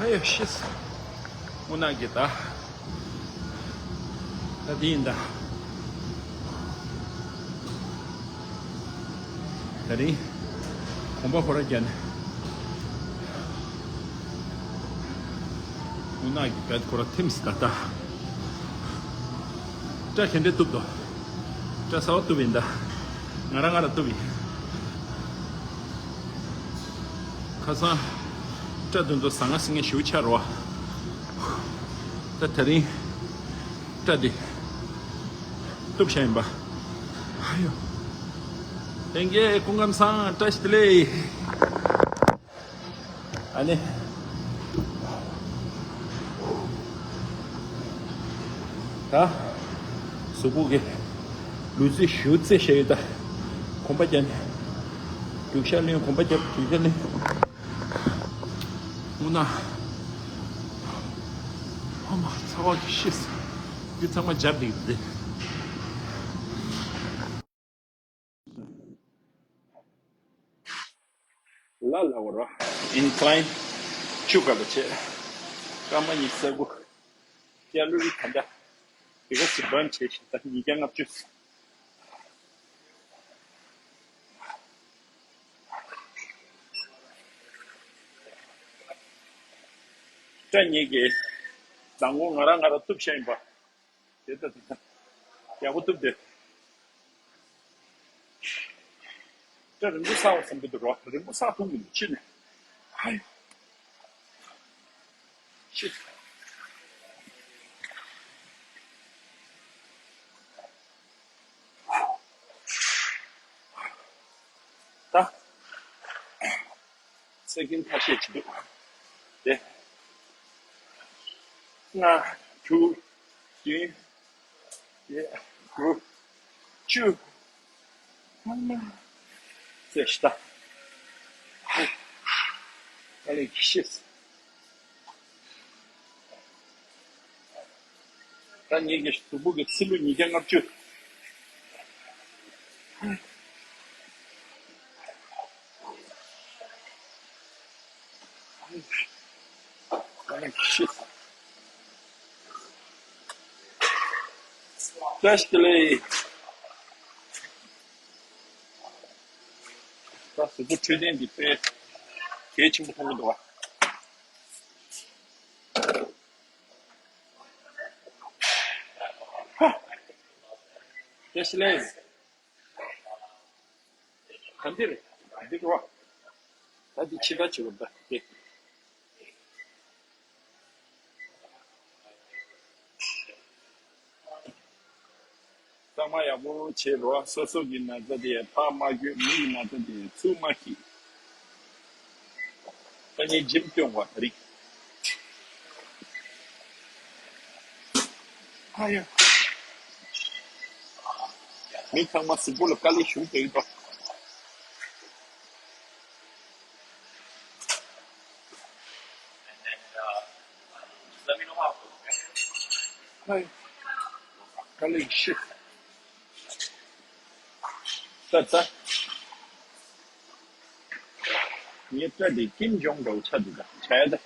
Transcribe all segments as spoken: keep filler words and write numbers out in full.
ཨ་ཡོ་ཤི། དངོས་གནས་ཀྱི་ད། ད་དེ་ཡིན་ད། ད་རིང་གོམ་པ་ཁོ་ར་བརྒྱབ་ནས། དངོས་གནས་ཀྱི་བེད་ཁོ་ར་ཐིམ་སི་ད་ད། སྐྲ་ག་འདྲས་གཏུབ་དོ། སྐྲ་གསར་པ་གཏུབ་ཡིན་ད། ང་རང་ང་རང་གཏུབ་ཡིན། ཁ་སང་སྐྲ་དེ་ཚོ་ཟ་ང་ཟིང་ངེ་ཞེ་པོ་ཆགས་རེད་བ། ད་དེ་རིང་སྐྲ་དེ་གཏུབ་བཞག་ཡིན་པ། ཨ་ཡོ། ལྷན་རྒྱས་སྐུ་ཁམས་བཟང་། བཀྲ་ཤིས་བདེ་ལེགས། ཨ་ནི། ད། གཟུགས་པོ་གི་ལུས་རྩལ་ཞེ་པོ་རྩེ་བཞག་ཡོད་ད། གོམ་པ་བརྒྱབ་ནས། རྒྱུག་ཤར་ལེན། གོམ་པ་བརྒྱབ། རྒྱུག་ཤར་ལེན། དངོས་གནས། ཨ་མ་ཚ་བ་གི་ཤི་སོང་། འདི་ཚང་མ་རྒྱབ་བསྡད་ཀྱི་འདུག་ལ་ལ་བ་ར། ཨིན་ཀ་ལ་ཡིན་བཅུ་ག་ལ་བྱས། སྐར་མ་ཉི་ཤུ་རྩ་དགུ། ཀེ་ལོ་རི་ག་འདྲ། དེ་ག་ཚོ་བྷན་བྱས་ཤིང་ད་ཉིས་བརྒྱ་ལྔ་བཅུ། སྐྲ་ཉིད་ཀྱིས་མདང་དགོང་ང་རང་ང་རང་གཏུབ་བཞག་ཡིན་པ། དེ་ལྟ་དེ་ལྟ། ཡག་པོ་གཏུབ་དེ། སྐྲ་རིང་པོ་བསགས་པ་བསམ་གྱི་འདུག་རོ། རིང་པོ་བསགས་ཐུབ་མི་འདུག་ཕྱི་ནས། ཧའི། ཤིད། ད། སེ་ཀེན་ཁ་ཤས་ཅིག་འདུག་དེ། ལྔ། དྲུག་བདུན། བརྒྱད། དགུ། བཅུ། ཨ་མ། ཙེ་ཤི་ད། ཧའི། ཨ་ལེ་ཤིད། ད་ངེད་ཀྱི་གཟུགས་པོ་གི་ཚི་ལུ་ཉིས་བརྒྱ་ལྔ་བཅུ། ཨ་ཤི། བཀྲ་ཤིས་བདེ་ལེགས། ད་གཟུགས་པོ་འཕྲོད་བསྟེན་འདི་དཔེ་གལ་ཆེན་པོ་མཐོང་གི་འདུག་བ། ཧ། བཀྲ་ཤིས་བདེ་ལེགས། ག་འདིར་འདིར་རོ། ད་འདི་ཕྱི་ལྟར་བྱེད་པ་འདྲ་སྟེ། གཙང་མ་ཡག་པོ་བྱེད་རོགས། སོ་སོ་གི་ན་ཚ་དེ་ཕར་མ་སྐྱོན། མི་གི་ན་ཚ་དེ་ཚུར་མ་ཁྱེར། ད་ངས་འཇིམ་སྐྱོང་བ་ད་རིག་ཨ་ཡ། མི་ཚང་མ་གཟུགས་པོ་ལ་དཀའ་ལས་ཞུགས་བསྡད་ཀྱི་འདུག་ཨ་ཡ། དཀའ་ལས་ཞུགས། ད་ད། ངའི་སྐྲ་དེ་ཀིམ་ཇོང་འདྲ་བོ་ཆགས་འདུག་ད་བྱས་ད།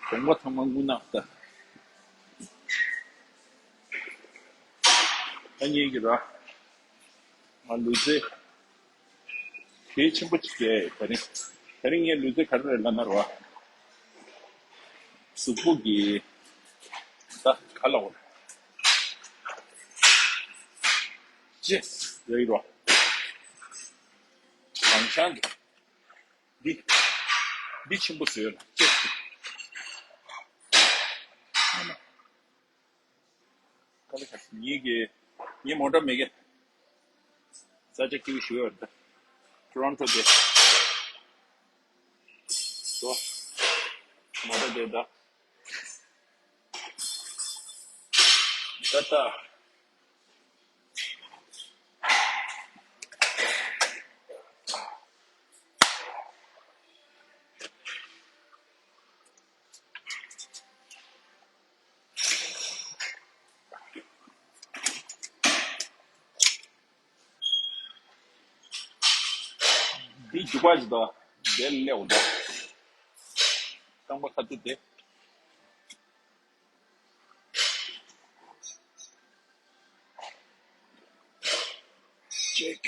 གོམ་པ་ཚང་མ་རྔུལ་ནག་ད། ད་ངེད་ཀྱི་ར། ང་ལུས་རྩལ་གལ་ཆེན་པོ་ཅིག་རེད་དེ་རིང་། དེ་རིང་ངས་ལུས་རྩལ་ག་རེ་རེད་ལབ་ན་རོ། གཟུགས་པོ་གི་ད་ག་ལ་འོ། ཅེས་རེད་རོ། རང་ཤང་གི་འདི་འདི་ཆེན་པོ་བཟོས་ལ་ཅེས། ག་ལ་ཁ་ཉིད་ཀྱི་ངའི་མོ་ཊ་མེད་ཀི། ས་ཆ་སྐྱིད་པོ་ཞིག་ཡོད་རེད་ད། ཊོ་རོན་ཊོ་དེ། ཏོ། མོ་ཊ་དེ་ད། ད་ད། འདི་རྒྱུག་པ་ཞིག་དང་དེ་སླེབས་འོང་ད། རྐང་པ་ཁ་ཐུག་དེ། Check.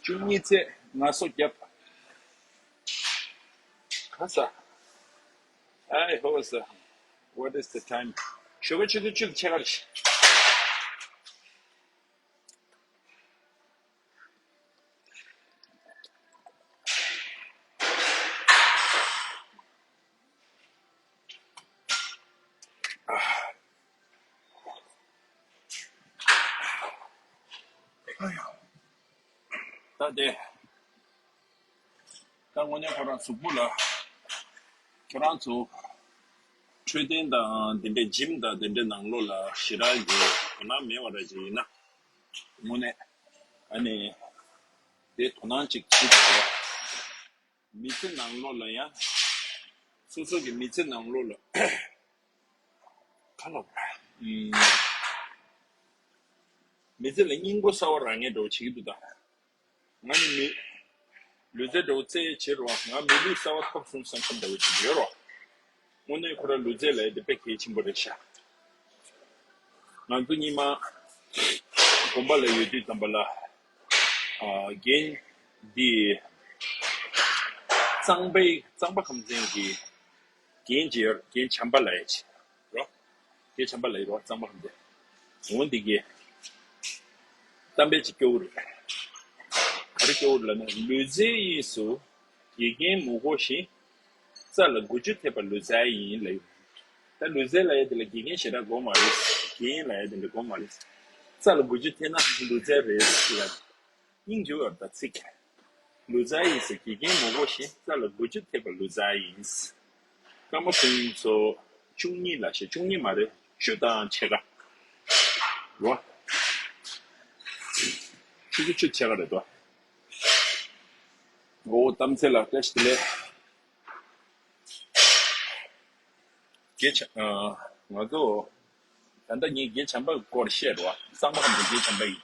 བཅུ་གཉིས་ཚེ་ང་སོ་རྒྱབ། ཁ་ས། ཨའི་ཧོ་ས། What is the time? ཞོགས་པ་ཆུ་ཚོད་བཅུ་དང་ཕྱེད་ཀ་རེད། ད་དེ། ད་དངོས་གནས་ཁོ་རང་གཟུགས་པོ་ལ། ཁྱོད་རང་ཚོ། འཕྲོད་བསྟེན་དང་དེ་འདྲའི་ཇིམ་དང་དེ་འདྲའི་ནང་ལོགས་ལ་ཞེ་དྲག་གི་དོ་སྣང་མེད་པ་འདྲ་ཅིག་ཡིན་ན། དངོས་གནས། ཨ་ནི། དེ་དོ་སྣང་ཅིག་བྱེད་དགོས། མི་ཚེ་ནང་ལོགས་ལ་ཡང་། སོ་སོ་གི་མི་ཚེ་ནང་ལོགས་ལ། ག་ལ་བ། ཨུམ། མི་ཚེ་ལ་སྙིང་པོ་གསར་པ་རག་མཁན་འདྲ་བོ་བྱེད་ཀྱི་འདུག་ད། ང་ནི་མི། ལུས་རྩལ་འདྲ་བོ་རྩེད་བྱེད་རོགས། ང་མི་ལུས་གསར་པ་ཐོབ་སོང་བསམ་བསམ་འདྲ་བོ་ཅིག་ཡོད་རོགས། དངོས་གནས་ཁོ་རང་ལུས་རྩལ་ལབ་ཡ་དེ་དཔེ་གལ་ཆེན་པོ་རེད་ཤག་ང་ཚོ་སྔོན་མ་དགོན་པ་ལ་ཡོད་དུས་ཙམ་པ་ལ། ཨ། རྒན་འདི། གཙང་པའི་གཙང་པ་ཁམས་ཚན་གྱི་རྒན་ཅིག་ཡོད། རྒན་བྱམས་པ་ལབ་ཡ་ཅིག་རོ། རྒན་བྱམས་པ་ལབ་ཡ་རོ། གཙང་པ་ཁམས་ཚན། འོ་འདི་གི་གཏམ་དཔེ་ཅིག་སྐྱོར་གྱི་རེད། ག་རེ་སྐྱོར་གྱི་རེད་ལབ་ན། ལུས་རྩལ་གཉིས་སུ་དགེ་རྒན་མི་དགོས་ཤིང་། རྩ་ལ་འགུལ་སྐྱོད་ཐེབས་པ་ལུས་རྩལ་ཡིན་ལབ་ཡོད། ད་ལུས་རྩལ་ལབ་ཡ་དེ་ལ་དགེ་རྒན་ཞེ་དྲག་དགོས་མ་རེད། དགེ་རྒན་ལབ་ཡ་དེ་འདྲ་དགོས་མ་རེད། རྩ་ལ་འགུལ་སྐྱོད་ཐེབས་ན་ལུས་རྩལ་རེད་ལབ། སྙིང་རྗེ་བོ་ཡོད་ད་ཚིག་ལུས་རྩལ་ཡིན་ཟེར། དགེ་རྒན་མི་དགོས་ཤིང་། རྩ་ལ་འགུལ་སྐྱོད་ཐེབས་པ་ལུས་རྩལ་ཡིན། སྐར་མ་ཕུན་ཚོགས་བཅུ་གཉིས་ལ་བཤད། བཅུ་གཉིས་མ་རེད། བཅུ་དང་ཕྱེད་ཀ་རོ། ཆུ་ཚོད་བཅུ་ཕྱེད་ཀ་རེད་དོ། འོ། གཏམ་ཚེ་ལགས་བཀྲ་ཤིས་བདེ་ལེགས། དགེ་བྱ། ཨ། ང་ཚོ་ད་ལྟ་ངས་དགེ་བྱམས་པ་སྐོར་བཤད་རོགས། གཙང་མ་ཁམས་ཚན་དགེ་བྱམས་པ་ཡིན།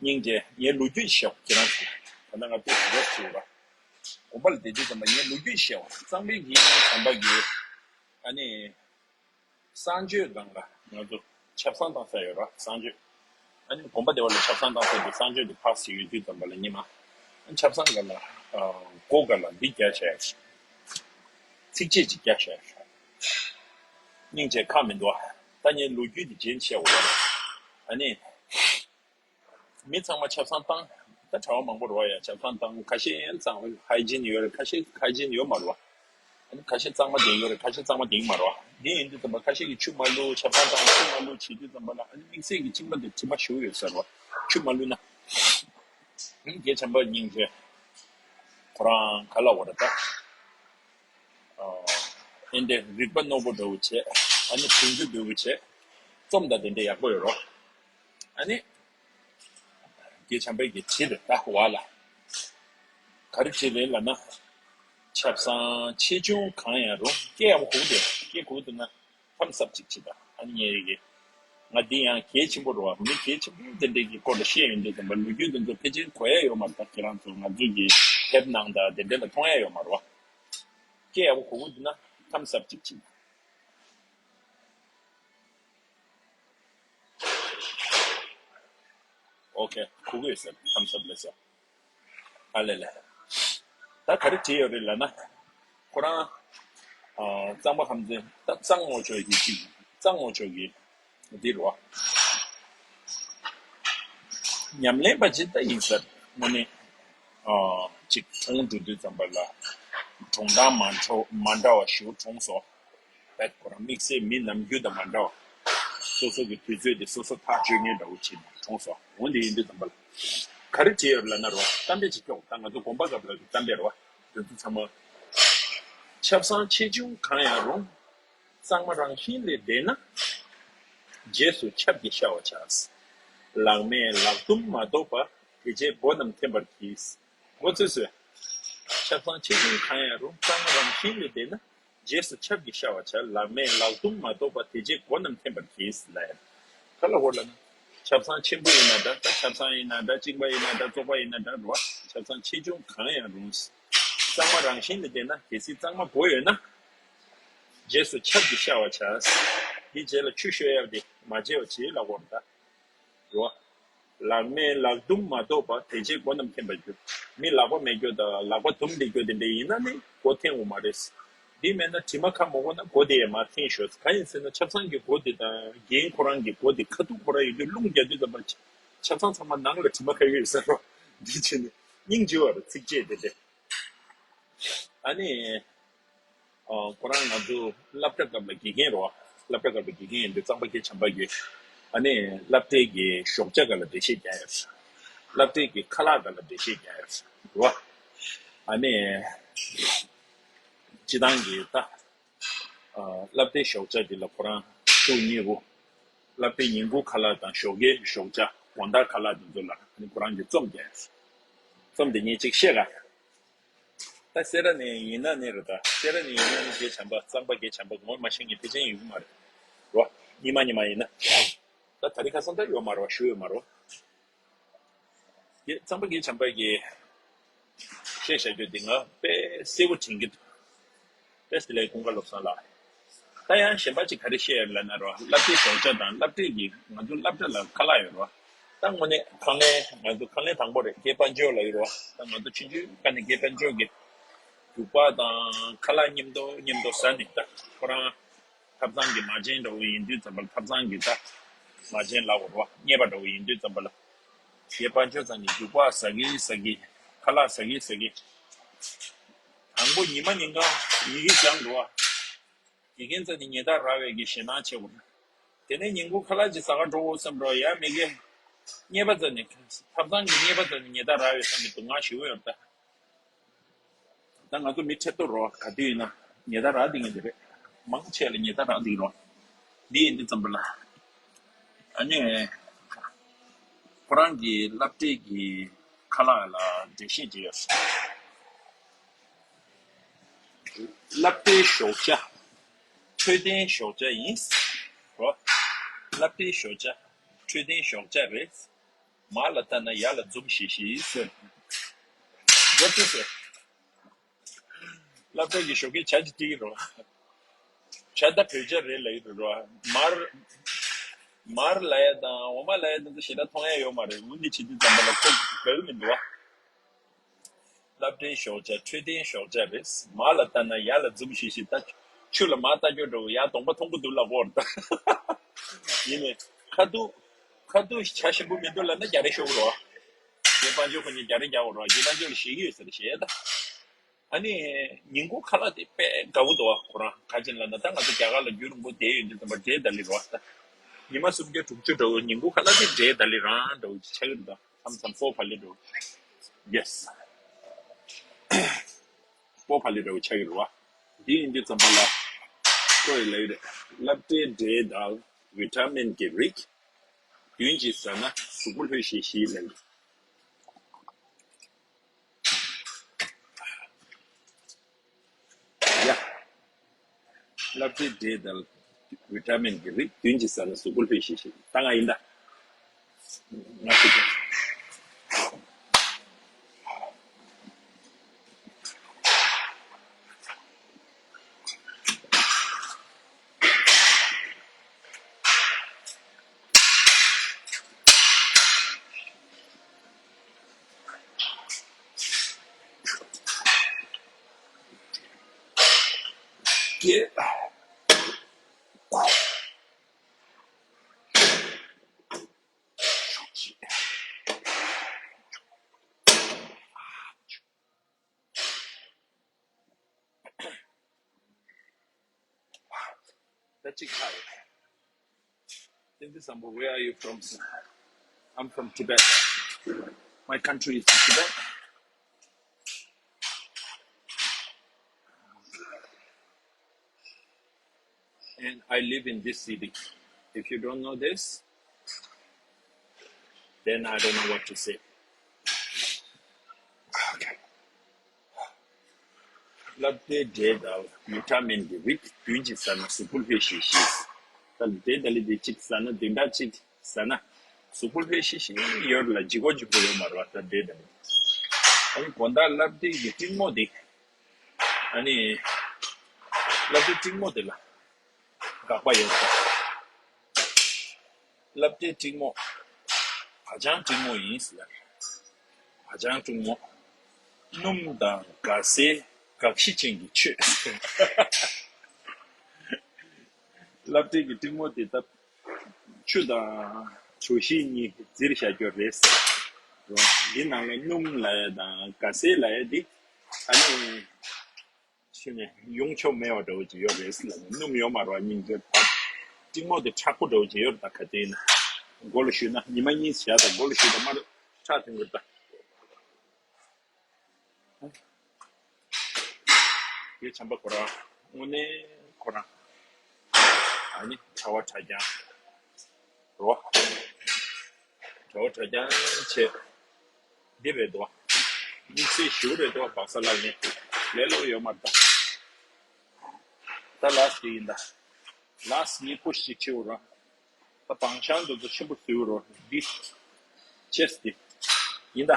སྙིང་རྗེ། ངའི་ལོ་རྒྱུས་བཤད། ཁྱེད་རང་ཚོ། ད་ལྟ་ང་ཚོ་དུས་རབས་བྱུང་ར། དགོན་པ་ལ་བསྡད་དུས་ཙམ་པ་ངའི་ལོ་རྒྱུས་བཤད་པ། གཙང་པའི་དགེ་བྱམས་པ་གིས། ཨ་ནི། གསང་སྤྱོད་སྒང་ལ་ང་ཚོ་ཆབ་གསང་བཏང་ས་ཡོད་ར། གསང་སྤྱོད། ཨ་ནི་དགོན་པ་སྡེ་བ་ལ་ཆབ་གསང་བཏང་ས་དེ། གསང་སྤྱོད་དེ་ཕར་ཟེར་ཡོད་དུས་ཙམ་པ་ལ་ཉི་མ། ཨ། ཆབ་གསང་སྒང་ལ། ཨ། སྒོ་སྒང་ལ་འདི་རྒྱག་བྱས། ཚིགས་བཅད་ཅིག་རྒྱག་བྱས། སྙིང་རྗེ། ཁག་མི་འདུག་ཨ། ད་ངས་ལོ་རྒྱུས་དེ་རྗེས་བཤད་འོ། ཨ་ནི། མི་ཚང་མ་ཆབ་གསང་བཏང་། ད་གྲྭ་པ་མང་པོ་རེད་པ། ཡ། ཆབ་གསང་བཏང་། ཁ་ཤས་ཡང་གཙང་། ཧའི་ཇིན་ཡོད་རེད། ཁ་ཤས་ཧའི་ཇིན་ཡོད་མ་རེད་པ། ཨ་ནི་ཁ་ཤས་གཙང་མ་ལྡན་ཡོད་རེད། ཁ་ཤས་གཙང་མ་ལྡན་མ་རེད་པ། འདི་ཡིན་དུས་ཙམ་པ་ཁ་ཤས་ཀྱིས་ཆུ་མ་བླུགས། ཆབ་གསང་བཏང་། ཆུ་མ་བླུགས་བྱེད་དུས་ཙམ་པ་ལ། ཨ་ནི་དམིགས་བསལ་གྱི་མཆིན་པ་འདི་མཁྲིས་པ་ཞུགས་ཡོད་ས་རེད་པ། ཆུ་མ་བླུགས་ན། ཨ་ནི་དགེ་བྱམས་པ་སྙིང་རྗེ། ཁོ་རང་ག་ལབ་དགོས་རེད་ད། ཨ། ཨེ་འདྲ་རིག་པ་རྣོ་པོ་འདྲ་བོ་བྱས། ཨ་ནི་དོན་འགྱུར་འདྲ་བོ་བྱས། རྩོམ་དང་དེ་འདྲ་ཡག་པོ་ཡོད་རོ། ཨ་ནི། དགེ་བྱམས་པས་ཀྱིས་བྲིས་རེད་ད། བ་ལ། ག་རེ་བྲིས་རེད་ལབ་ན། ཆབ་གསང་ཆེ་ཆུང་གང་ཡང་རུང་། སྐད་ཡག་པོ་གོ་གི་འདུག་སྐད་གོ་གི་འདུག་ན། ཐམ་སབ་ཅིག་བྱེད་དང་། ཨ་ནི་ངས་ཡི་གེ། ང་འདི་ཡང་གལ་ཆེན་པོ་རེད་པ། མི་གལ་ཆེན་པོ་དེ་འདྲའི་གི་སྐོར་ལ་བཤད་ཡོང་དུས་ཙམ་པ་ལོ་རྒྱུས་དེ་ཚོ་ཕལ་ཆེར་གོ་ཡ་ཡོད་མ་རེད་ད། ཁྱེད་རང་ཚོ་ང་ཚོ་གི་དེབ་ནང་དང་དེ་འདྲ་ལ་མཐོང་ཡ་ཡོད་མ་རེད་པ། སྐད་ཡག་པོ་གོ་གི་འདུག་ན་ཐམ་སབ་ཅིག་བྱེད་དང་། ཨོ་ཁེ། གོ་གི་ཡོད་ཟེར། ཐམ་སབ་ལབ་ཟེར། ཨ་ལེ་ལེ། ད་ག་རེ་བྲིས་ཡོད་རེད་ལབ་ན། ཁོ་རང་། ཨ། གཙང་པ་ཁམས་ཚན། ད་གཙང་ངོ་ཅོག་གི་ཅིག་གཙང་ངོ་ཅོག་གི་འདི་རེད་པ། ཉམས་ལེན་པ་ཅིག་ད་ཡིན་ས་རེད། དངོས་གནས། ཨ། ཅིག་གྲོངས་འགྲོ་དུས་ཙམ་པ་ལ། གྲོངས་སྟངས་མ་འདྲ་མ་འདྲ་བ་ཞིག་གྲོངས་སོང་། ད་ཁོ་རང་དམིགས་བསལ་མི་ནམ་རྒྱུན་དང་མ་འདྲ་བ། སོ་སོ་གི་དུས་ཚོད་དེ་སོ་སོ་ཐག་གཅོད་མཁན་འདྲ་བོ་བྱས་ནས་གྲོངས་སོང་། འོ་འདི་ཡིན་དུས་ཙམ་པ་ལ། ག་རེ་བྲིས་ཡོད་ལབ་ན་རོ། གཏམ་དཔེ་ཅིག་སྐྱོར། ད་ང་ཚོ་དགོན་པ་སྐབས་ལ་གཏམ་དཔེ་རོ། དེ་ཚོ་ཚང་མ། ཆབ་གསང་ཆེ་ཆུང་གང་ཡང་རུང་། གཙང་མ་རང་བཞིན་ལས་འདས་ན། རྗེས་སུ་ཆབ་ཀྱིས་ཤ་བ་བྱ། ལག་མེད་ལག་རྡུམ་མ་གཏོགས་པ། དེ་རྗེས་མགོ་རྣམས་འཐེན་པར་གྱིས། མགོ་ཚོས་སོ། ཆབ་གསང་ཆེ་ཆུང་གང་ཡང་རུང་། གཙང་མ་རང་བཞིན་ལས་འདས་ན། རྗེས་སུ་ཆབ་ཀྱིས་ཤ་བ་བྱ། ལག་མེད་ལག་རྡུམ་མ་གཏོགས་པ། དེ་རྗེས་མགོ་རྣམས་འཐེན་པར་གྱིས་ལ། ག་ལ་གོ་ལ་ན། ཆབ་གསང་ཆེན་པོ་ཡིན་ན་འདྲ། ད་ཆབ་གསང་ཡིན་ན་འདྲ། གཅིག་པ་ཡིན་ན་འདྲ། བཙོག་པ་ཡིན་ན་འདྲ་རོ། ཆབ་གསང་ཆེ་ཆུང་གང་ཡང་རུང་། གཙང་མ་རང་བཞིན་ལས་འདས་ན། གལ་སྲིད་གཙང་མ་དགོས་ཡོད་ན། རྗེས་སུ་ཆབ་ཀྱིས་ཤ་བ་བྱ། དེ་རྗེས་ལ་ཆུ་བཤོས་ཡག་དེ་མ་བྱས་པ་བྱེད་ལ་གོ་ད། རོ། ལག་མེད་ལག་རྡུམ་མ་གཏོགས་པ། དེ་རྗེས་མགོ་རྣམས་འཐེན་པར་འགྱུར། མི་ལག་པ་མེད་རྒྱུ་དང་ལག་པ་དུམ་བསྡད་རྒྱུ་དེ་འདྲ་ཡིན་ན་ནི་མགོ་འཐེན་དགོས་མ་རེད། འདི་མེད་ན་དྲི་མ་ཁ་མ་གོ་ན་མགོ་དེ་ཡང་མར་འཐེན་ཤོག་གང་ཡིན་ཟེར་ན་ཆབ་གསང་གི་མགོ་དེ་དང་རྒན་ཁོ་རང་གི་མགོ་དེ་ཁ་ཐུག་ཁོ་རང་ཡོད་དུས་རླུང་རྒྱག་དུས་ཙམ་པ་ཆབ་གསང་ཚང་མ་ནང་ལ་དྲི་མ་ཁ་ཡོད་ཟེར་རོ། འདི་བྱས་ནས་སྙིང་རྗེ་བ་རེད་ཚིགས་བཅད་དེ་འདྲ། ཨ་ནི། ཨ། ཁོ་རང་ང་ཚོ་སློབ་གྲྭ་སྐབས་ལ་དགེ་རྒན་རེད་བ། སློབ་གྲྭ་སྐབས་ལ་དགེ་རྒན་ཡིན་དུས་གཙང་པ་རྒན་བྱམས་པ་གིས་ཨ་ནི་སློབ་གྲྭའི་གི་ཞོགས་ཇ་སྒང་ལ་འགྲེལ་བཤད་རྒྱག་ཡོད། སློབ་གྲྭའི་གི་ཁ་ལག་སྒང་ལ་འགྲེལ་བཤད་རྒྱག་ཡོད་རེད་བ། ཨ་ནི་སྤྱི་བཏང་གི་ད་ཨ་སློབ་གྲྭའི་ཞོགས་ཇ་འདི་ལ་ཁོ་རང་ཤུགས་གཉིས་པོ། སློབ་གྲྭའི་ཉིན་གུང་ཁ་ལག་དང་ཞོགས་ཀའི་ཞོགས་ཇ་དགོང་དག་ཁ་ལག་འདི་ཚོ་ལ་ཨ་ནི་ཁོ་རང་གིས་རྩོམ་རྒྱག་ཡོད། རྩོམ་འདི་ངས་གཅིག་བཤད་ག་ད་སེ་ར་ནས་ཡིན་ན་ནི་རེད། ད་སེ་ར་ནས་ཡིན་ན་ནི་རྒན་བྱམས་པ་གཙང་པ་རྒན་བྱམས་པ་ངོ་མ་ཤེས་མཁན་ཕལ་ཆེར་ཡོད་ཀྱི་མ་རེད་རོ། ཉི་མ་ཉི་མ་ཡིན་ན། ད་ད་རེས་ཁ་སང་ད་ཡོད་མ་རེད་བ། ཞུ་ཡོད་མ་རེད་བ། རྒན་གཙང་པ་རྒན་བྱམས་པ་གིས་བཤད་བཞག་རྒྱུ་དེ་ང་དཔེ་གསལ་པོ་དྲན་གྱི་འདུག་དཔེ་དེ་ལས་ཀུན་དགའ་བློ་བཟང་ལགས། ད་ཡང་གཞན་པ་ཅིག་ག་རེ་བཤད་ཡོད་ལབ་ན་རོ། སློབ་གྲྭའི་ཞོགས་ཇ་དང་སློབ་གྲྭའི་གི་ང་ཚོ་སློབ་གྲྭ་ལ་ཁ་ལག་ཡོད་རོ། ད་དངོས་གནས་ཁང་ལེན་ང་ཚོ་ཁང་ལེན་དང་པོ་རེད། རྒན་དཔལ་འབྱོར་ལགས་ཡོད་རོ། ད་ང་ཚོ་ཆུང་ཆུང་སྒང་ནས་རྒན་དཔལ་འབྱོར་གི་རྒྱུག་པ་དང་ཁ་ལག་མཉམ་དུ་མཉམ་དུ་ཟ་ནས། ད་ཁོ་རང་ཐབ་ཚང་གི་མ་བྱན་འདྲ་བོ་ཡིན་དུས་ཙམ་པ་ལ། ཐབ་ཚང་གི་ད་མ་བྱན་ལབ་དགོས་རེད་བ། གཉེར་པ་འདྲ་བོ་ཡིན་དུས་ཙམ་པ་ལ། རྒན་དཔལ་འབྱོར་ཚང་གི་རྒྱུག་པ་ཟ་གི་ཟ་གི། ཁ་ལག་ཟ་གི་ཟ་གི། དང་པོ་ཉི་མ་ཉིན་གང་ཡི་གེ་སྦྱང་འགྲོ་བ། དགེ་རྒན་རྩ་ནས་ཉེ་དག་རག་པའི་གི་ཞེད་སྣང་ཆེ་བ། དེ་ནས་ཉིན་གུང་ཁ་ལག་ཅིག་ཟ་ག་འགྲོ་དགོས་བསམ་འགྲོ་ཡ། མི་དགེ་གཉེར་པ་རྩ་ནས། ཐབ་ཚང་གི་གཉེར་པ་རྩ་ནས་ཉེ་དག་རག་པའི་བསམ་གི་སྡུག་བསྔལ་ཞེ་པོ་ཡོད་ད། ད་ང་ཚོ་མི་ཁྲེལ་ཏོ་རོ། ག་དུས་ཡིན་ན་ཉེ་དག་རག་བསྡད་མཁན་དེ་རེད། མང་ཆེ་ལ་ཉེ་དག་རག་བསྡད་རོ། འདི་ཡིན་དུས་ཙམ་པ་ལ། ཨ་ནི་ཁོ་རང་གི་སློབ་གྲྭའི་གི་ཁ་ལག་ལ་འགྲེལ་བཤད་བྱས་ཡོད། སློབ་གྲྭའི་ཞོགས་ཇ་འཕྲོད་བསྟེན་ཞོགས་ཇ་ཡིན་རོ། སློབ་གྲྭའི་ཞོགས་ཇ་འཕྲོད་བསྟེན་ཞོགས་ཇ་རེད། མར་ལ་ལྟ་ན་ཡར་ལ་འཛུམ་ཤིག་ཤིག་ཟེར། འགོ་ཚུགས་ཟེར། སློབ་གྲྭ་གི་ཞོགས་ཀའི་ཇ་ཅིག་སྟེར་གི་རོ། ཇ་ད་བོད་ཇ་རེད་ལབ་ཀྱི་འདུག་རོ། མར། མར་ལབ་ཡ་དང་འོ་མ་ལབ་ཡ་དེ་ཚོ་ཞེ་དྲག་མཐོང་ཡ་ཡོད་མ་རེད། འོ་འདི་བྱེད་དུས་ཙམ་པ་ལ་ཁོ་དགའ་གི་མི་འདུག་བ། སློབ་གྲྭའི་ཞོགས་ཇ་འཕྲོད་བསྟེན་ཞོགས་ཇ་རེད། མར་ལ་ལྟ་ན་ཡར་ལ་འཛུམ་ཤིག་ཤིག་ད་ཆུ་ལ་མར་ལྟ་རྒྱུ་འདྲ་བོ། ཡར་གདོང་པ་མཐོང་གི་འདུག་ལབ་ཀྱི་ཡོད་རེད་ད། ཡིན་ནའི་ཁ་ཐུག་ཁ་ཐུག་ཇ་ཞིམ་པོ་མི་འདུག་ལབ་ན་རྒྱག་རེས་ཤོར་གི་རོ། རྒན་དཔལ་འབྱོར་ཁོ་གཉིས་རྒྱག་རེས་རྒྱག་གི་རོ། རྒན་དཔལ་འབྱོར་ལ་ཞེད་ཀྱི་ཡོད་ཟེར་ཞེད་ད། ཨ་ནི། ཉིན་གུང་ཁ་ལག་དེ་དཔེ་དགའ་བོ་འདུག་བ། ཁོ་རང་ག་ཅི་ལབ་ན་ད་ང་ཚོ་རྒྱ་གར་ལ་རྒྱུན་རིང་པོ་བསྡད་ཡོད་དུས་ཙམ་པ་འབྲས་ལྡ་ལི་རེད་བ། ད་ཉི་མ་སུམ་བརྒྱ་དྲུག་ཅུ་འདྲ་བོ་ཉིན་གུང་ཁ་ལག་དེ་འབྲས་ལྡ་ལི་རང་འདྲ་བོ་ཆགས་ཀྱི་འདུག་ད་མཚམས་མཚམས་པོ་ཕ་ལི་འདྲ་བོ། ཡེ་སི། པོ་ཕ་ལི་འདྲ་བོ་ཆགས་ཀྱི་རེད་བ། འདི་ཡིན་དུས་ཙམ་པ་ལ་ཁོ་ཡི་ལབ་ཡོད་རེད། སློབ་གྲྭའི་འབྲས་དང་བི་ཊ་མིན་གྱི་རིགས་བདུན་གྱིས་ཟ་ན་གཟུགས་པོ་ལྷོད་ཤིག་ཤིག་ལབ། ཡ། སློབ་གྲྭའི་འབྲས་དང་བི་ཊ་མིན་གྱི་རིགས་བདུན་གྱིས་ཟ་ན་གཟུགས་པོ་ལྷོད་ཤིག་ཤིག་ད་ང་ཡིན་ད། ང་ཞིག་ཀྱང་That's it. Where are you from, sir? I'm from Tibet. My country is Tibet. And I live in this city. If you don't know this, then I don't know what to say. Okay. སློབ་གྲྭའི་འབྲས་དང་བི་ཊ་མིན་གྱི་རིགས་བདུན་གྱིས་ཟ་ན་གཟུགས་པོ་ལྷོད་ཤིག་ཤིག་ད་འབྲས་དང་ལི་དེ་གཅིག་ཟ་ན་བདུན་ཕྲག་གཅིག་ཟ་ན་གཟུགས་པོ་ལྷོད་ཤིག་ཤིག་ཡོད་ལ་ལྗིད་ཁོག་ལྗིད་ཁོག་ཡོད་མ་རེད་བ། ད་འབྲས་དང་ལི། ཨ་ནི་དགོང་དག་སློབ་གྲྭའི་གི་སྤྲིན་མོ་དེ། ཨ་ནི་སློབ་གྲྭའི་སྤྲིན་མོ་དེ་ལ་དགག་པ་ཡོད་ད། སློབ་གྲྭའི་སྤྲིན་མོ། བ་ལྗང་སྤྲིན་མོ་ཡིན་ཟེར། བ་ལྗང་སྤྲིན་མོ། སྣུམ་དང་ག་སེ་གག་ཤི་ཅན་གྱི་ཆོས། སློབ་གྲྭའི་གི་སྤྲིན་མོ་དེ་ད་ཆུ་དང་གྲོ་ཞིབ་གཉིས་བཙིར་བཞག་རྒྱུ་རེད། འདི་ནང་ལ་སྣུམ་ལབ་ཡ་དང་ག་སེ་ལབ་ཡ་འདི་ཨ་ནི། ཕྱི་ནས་ཡོང་ཆོག་མེད་པ་འདྲ་བོ་ཅིག་ཡོད་རེད་ཟེར་ལབ་ནས། སྣུམ་ཡོད་མ་རེད་བ། སྙིང་རྗེ་བ། སྤྲིན་མོ་དེ་མཁྲེགས་པོ་འདྲ་བོ་ཅིག་ཡོད་རེད་ད། ག་དེ་ཡིན་ན་མགོ་ལ་གཞུས་ན་ཉི་མ་གཉིས་བཞག་ད། མགོ་ལ་གཞུས་ད་མར་ཁྲག་ཐོན་གྱི་རེད་ད། ངའི་བྱམས་པ་ཁོ་རང་དངོས་གནས་ཁོ་རང་ཨ་ནི་གྲྭ་བ་གྲྭ་རྐྱང་རོ། གྲྭ་བ་གྲྭ་རྐྱང་བྱས། འདི་རེད་དོ། དམིགས་བསལ་ཞུ་རེད་དོ། བག་ས་ལག་ནི་ལས་སླ་པོ་ཡོད་མ་རེད་ད། ད་ལགས་ཀྱི་ཡིན་ད། ལགས་ངས་པུ་ཤི་ཅིག་བྱེད་འོ་ར། ད་བང་ཤང་དུ་ཚོ་ཆེན་པོ་བཟོས་འོ་ར། འདི་ཅེས་ཏི་ཡིན་ད།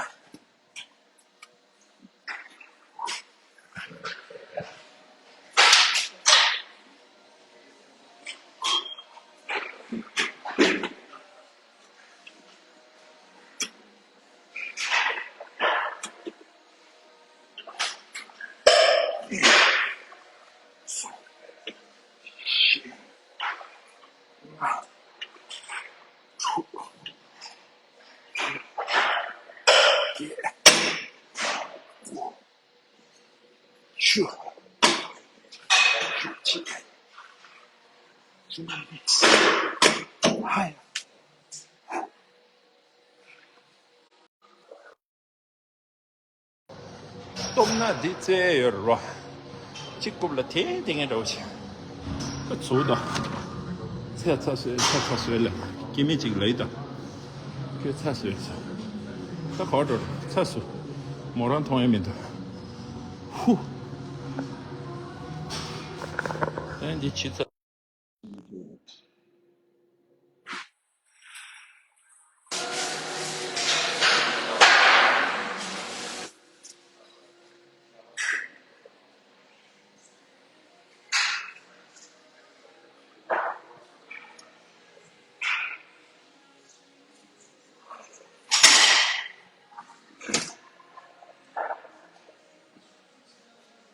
སྟོབས་ན་འདི་རྩེ་ཡོད་རོ། གཅིག་རྐུབ་ལ་དེ་དེ་ངན་འདྲ་བོ་བྱས། ཨ་ཚུགས་དང་། ཚ་ཚ་བཟོས། ཚ་ཚ་བཟོས་ལ་སྐྱེ་མི་གཅིག་ལ་ཡི་དང་། ཁྱོད་ཚ་བཟོས་ཚ། ད་ག་བ་འགྲོ། ཚ་བཟོ། མོ་རང་མཐོང་ཡ་མི་འདུག་ཧུ། ཨ་འདི་ཕྱི་ཚ།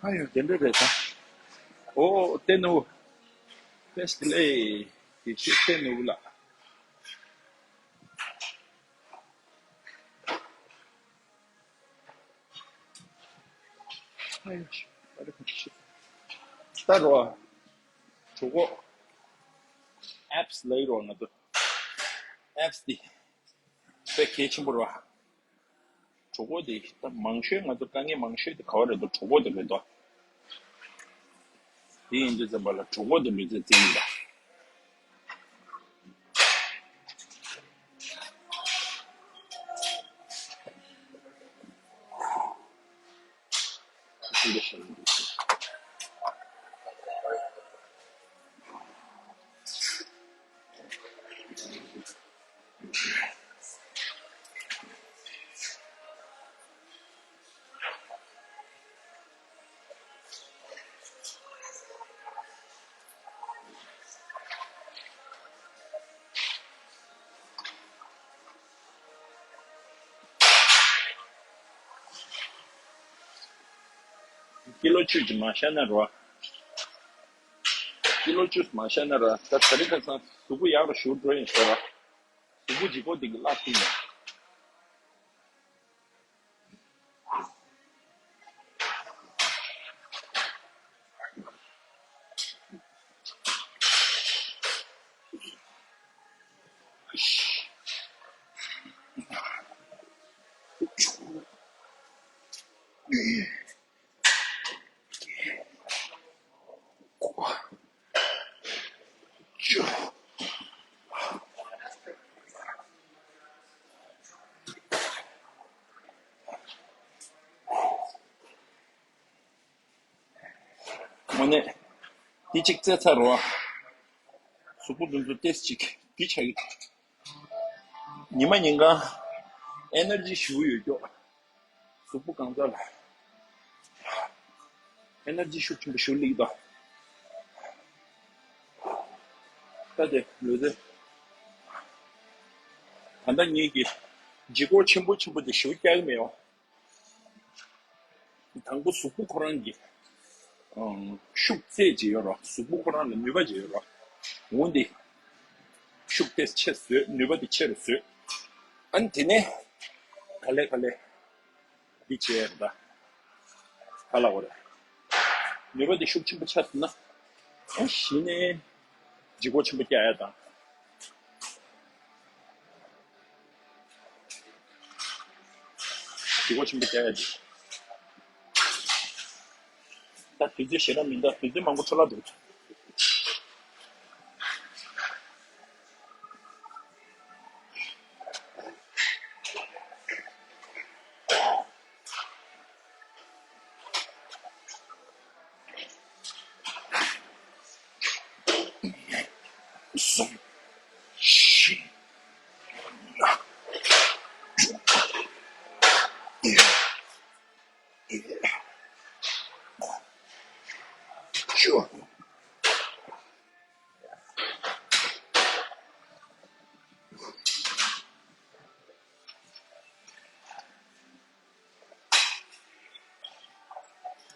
ཨ་ཡོ་དེ་འདྲ་རེད་ད། ཨོ་ཏེ་ནུ། ཏེ་སི་ལེ། དེ་ཤེས་ཏེ་ནུ་ལ། ཨ་ཡོ་ཤི། ད་རོ། གྲོད་ཁོག་ཨེབ་སི་ལ་ཡི་རོ་ང་ཚོ། ཨེབ་སི་དེ་དཔེ་གལ་ཆེན་པོ་རེད་བ། གྲོད་ཁོག་དེ་ད་མང་ཤོས་ང་ཚོ་དཀའ་ངལ་མང་ཤོས་དེ་ག་བ་རེད་འདུག་གྲོད་ཁོག་དེ་རེད་འདུག་དེ་ཡིན་དུས་ཙམ་པ་ལ་གྲོད་ཁོག་དེ་ལུས་རྩལ་རྩེད་ཡིན་པ། ཀི་ལོ་བཅུ་ཅིག་མ་བཞག་ན་རོ། ཀི་ལོ་བཅུ་མ་བཞག་ན་ར། ད་ད་རེས་ཁ་སང་གཟུགས་པོ་ཡག་རུ་ཞུ་འགྲོ་ཡིན་ཤོད་ར། གཟུགས་པོ་ལྗིད་ཁོག་འདི་གི་བརླག་ཐུབ་ཡིན། ཨ་ནི། འདི་གཅིག་རྩེ་ཚར་རོ། གཟུགས་པོ་འདི་ཚོ་ཏོག་ཙམ་ཅིག་འདི་ཆགས་ཀྱི་འདུག་ཉི་མ་ཉིན་གང་ཨེ་ནར་ཇི་ཞེ་པོ་ཡོད་ཀྱོག་གཟུགས་པོ་གང་ཚ་ལ། ཨེ་ནར་ཇི་ཤུགས་ཆེན་པོ་ཞེ་པོ་སླེབས་ཀྱི་འདུག་ད་དེ་ལོས་དེ། ད་ལྟ་ངེད་ཀྱི་ལྗིད་ཁོག་ཆེན་པོ་ཆེན་པོ་དེ་ཞེ་པོ་རྒྱག་གི་མེད་འོ། དང་པོ་གཟུགས་པོ་ཁོ་རང་གི་ཨང་ཤུགས་ཚད་ཅིག་ཡོད་རོགས། གཟུགས་པོ་ཁོ་རང་ལ་ནུས་པ་ཅིག་ཡོད་རོགས། འོན་ཏེ་ཤུགས་དེ་ཆེ་བཟོས། ནུས་པ་དེ་ཆེ་རུ་བཟོས། ཨ་ནི་དེ་ནས་ག་ལེ་ག་ལེ་འདི་བྱས་ར། ག་ལ་བ་རེད། ནུས་པ་དེ་ཤུགས་ཆེན་པོ་ཆགས་སོང་ན། ཨ་གཞི་ནས་ལྗིད་ཁོག་ཆེན་པོ་རྒྱག་ཡ་དང་། ལྗིད་ཁོག་ཆེན་པོ་རྒྱག་ཡ་དེ། ད་དུས་ཚོད་ཞེ་དྲག་མི་འདུག་དུས་ཚོད་མང་པོ་འཕྲོ་བརླག་འགྲོ་གི་འདུག་གསུམ། བཞི། ལྔ། དྲུག་ཡ། བཅུ།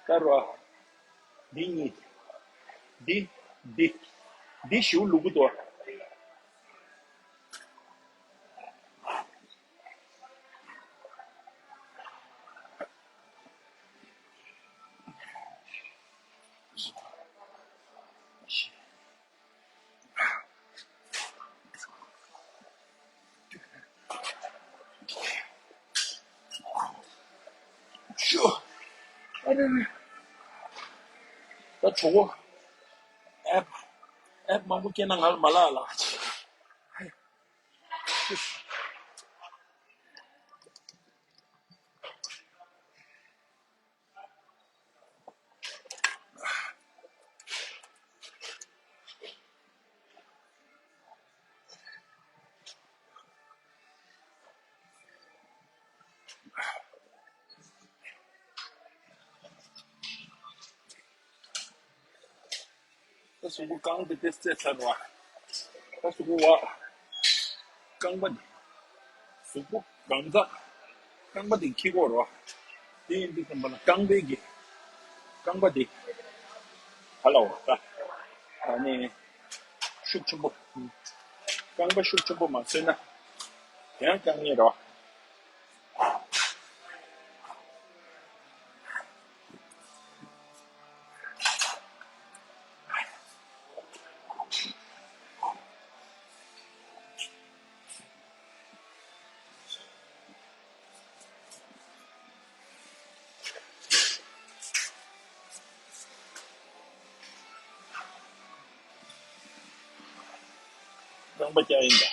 ད་རོ། འདི་གཉིས། འདི། འདི། འདི་ཞེ་པོ་ལུ་གུ་དོ། ཤོ། ཨ་རེ་རེ། ད་གྲོགས་པོ། ཨེབ། ཨེབ་མང་པོ་སྐྱེས་ན་ང་ལ་མ་ལབ་ལ། ད་གཟུགས་པོ་རྐང་པ་དེ་རྩེ་ཚར་བ། ད་གཟུགས་པོ་བ། རྐང་པ་དེ། གཟུགས་པོ་གང་ཚ། རྐང་པ་དེ་འཁྱེར་དགོས་རོ། དེ་ཡིན་དུས་ཙམ་པ་ལ་རྐང་པའི་གི། རྐང་པ་དེ། ག་ལ་འོ་ད། ད་ནི། ཤུགས་ཆེན་པོ། རྐང་པ་ཤུགས་ཆེན་པོ་མ་བཟོས་ན། དེ་ཡང་རྐང་ངེས་རོ། རྐང་པ་བཀྱག་ཡིན་ད།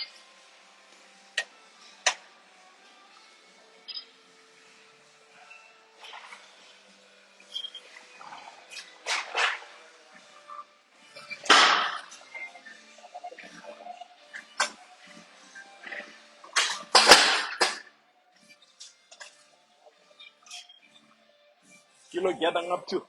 ཀི་ལོ་བརྒྱ་དང་ལྔ་བཅུ།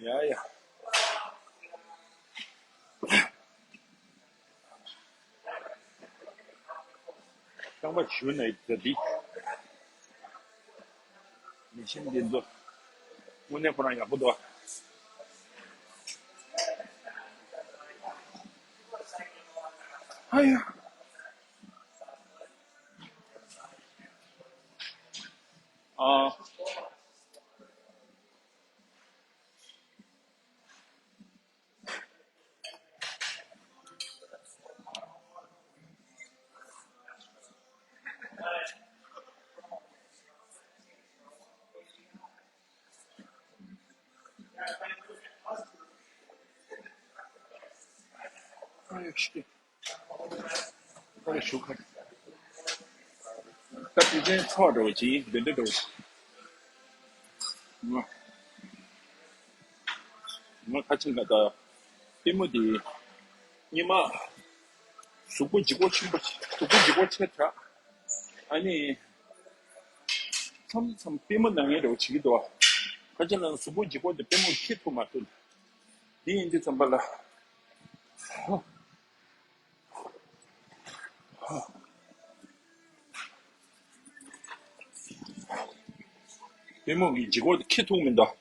ཡ་ཡ། རྐང་པ་བྱུག་ནས་ད་འདི། མི་ཤེས་འདི་ཚོ། དངོས་གནས་ཁོ་རང་ཡག་པོ་འདུག། ཨ་ཡ། ཨ། ཨ་ཡོ་ཤི། ཨ་ཡོ་ཤུ་ཁ། ད་དེ་ཚོའི་ཚོགས་འདྲ་བོ་ཅིག་འདི་འདྲ་འདྲ་བོ་ཅིག། ང་ང་ཁ་ཆེ་ན་ད་ལྟད་མོ་དེ་ཉི་མ་གཟུགས་པོ་ལྗིད་ཁོག་ཆེན་པོ་གཟུགས་པོ་ལྗིད་ཁོག་ཆེ་དྲགས། ཨ་ནི་མཚམས་མཚམས་ལྟད་མོ་ན་ངེས་འདྲ་བོ་བྱེད་ཀྱི་འདུག། ཁ་ཆེ་ན་གཟུགས་པོ་ལྗིད་ཁོག་དེ་ལྟད་མོ་འཁྱེར་ཐུབ་མ་ཐུབ། དེ་ཡིན་དུས་ཙམ་པ་ལ། ལྟད་མོ་གི་ལྗིད་ཁོག་དེ་འཁྱེར་ཐུབ་མི་འདུག།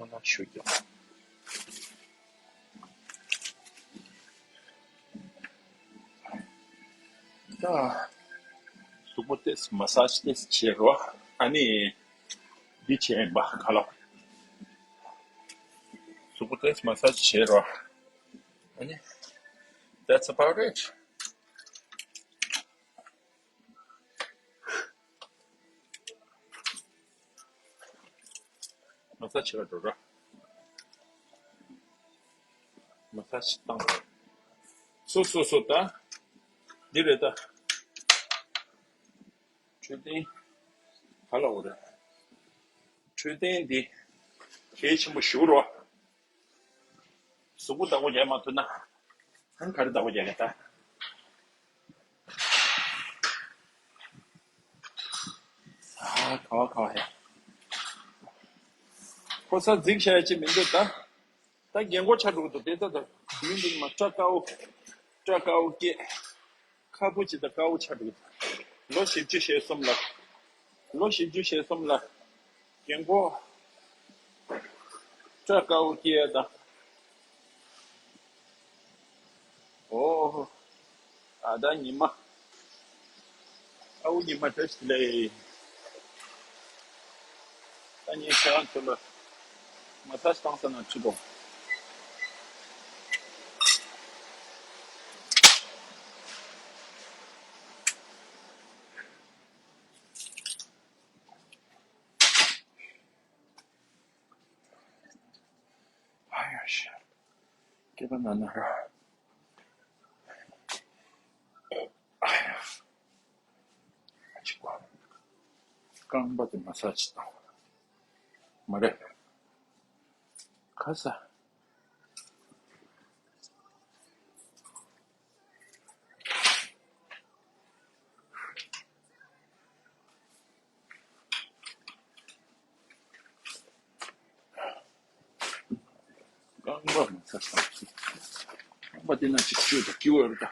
ཨ་ན་ཞུ་རྒྱུ། ད། གཟུགས་པོ་ཏོག་ཙམ་མ་སཱ་ཇི་ཏོག་ཙམ་བྱེད་རོགས། ཨ་ནི། འདི་བྱས་ཡིན་པ་ག་ལ། གཟུགས་པོ་ཏོག་ཙམ་མ་སཱ་ཇི་བྱེད་རོགས། ཨ་ནི། That's about it. མ་སཱ་ཇི་བྱེད་རོགས། མ་སཱ་ཇི་བཏང་། སོ་སོ་སོ་ད། འདི་རེད་ད། འཕྲོད་བསྟེན། ག་ལ་འོ་རེད། འཕྲོད་བསྟེན་འདི། གལ་ཆེན་པོ་ཞུ་རོགས། གཟུགས་པོ་བདག་པོ་རྒྱག་མ་ཐུབ་ན། ཧང་ག་རེ་བདག་པོ་རྒྱག་གི་ད། ཨ་ག་བ་ག་བ་ཧེ། ཁོ་ས་འཛིག་བྱ་ཡ་ཅི་མི་འདུག་ད། ད་རྒན་གོག་ཆགས་འགྲོ་གི་འདུག་དེ་ལྟ་ད་བདུན་འདུག་མ་སྐྲ་དཀར་པོ། སྐྲ་དཀར་པོ་སྐྱེས། ཁ་སྤུ་ཅིག་ད་དཀར་པོ་ཆགས་འགྲོ་གི་འདུག་ལོ་བཞི་བཅུ་ཞེ་གསུམ་ལ། ལོ་བཞི་བཅུ་ཞེ་གསུམ་ལ། རྒན་གོག་སྐྲ་དཀར་པོ་སྐྱེས་ད། ཨོ། ཨ་ད་ཉི་མ། ཨ་འུ་ཉི་མ་བཀྲ་ཤིས་བདེ་ལེགས། ད་ངས་ཁྱེད་རང་ཚོ་ལ་མ་སཱ་ཇི་བཏང་ས་ན་ཁྲིད་དོ། ཨ་ཡ་ཤ། སྐེད་པ་ན་ན་ར། ཨ་ཡ། ཅི་གོ། རྐང་པ་དེ་མ་སཱ་ཇི་བཏང་། མ་རེད། ཁ་ས། རྐང་པ་མ་ཚ་ས། རྐང་པ་དེ་ན་ཅིག་བཅོས་དང་སྐྱིད་པོ་ཡོད་རེད་ད།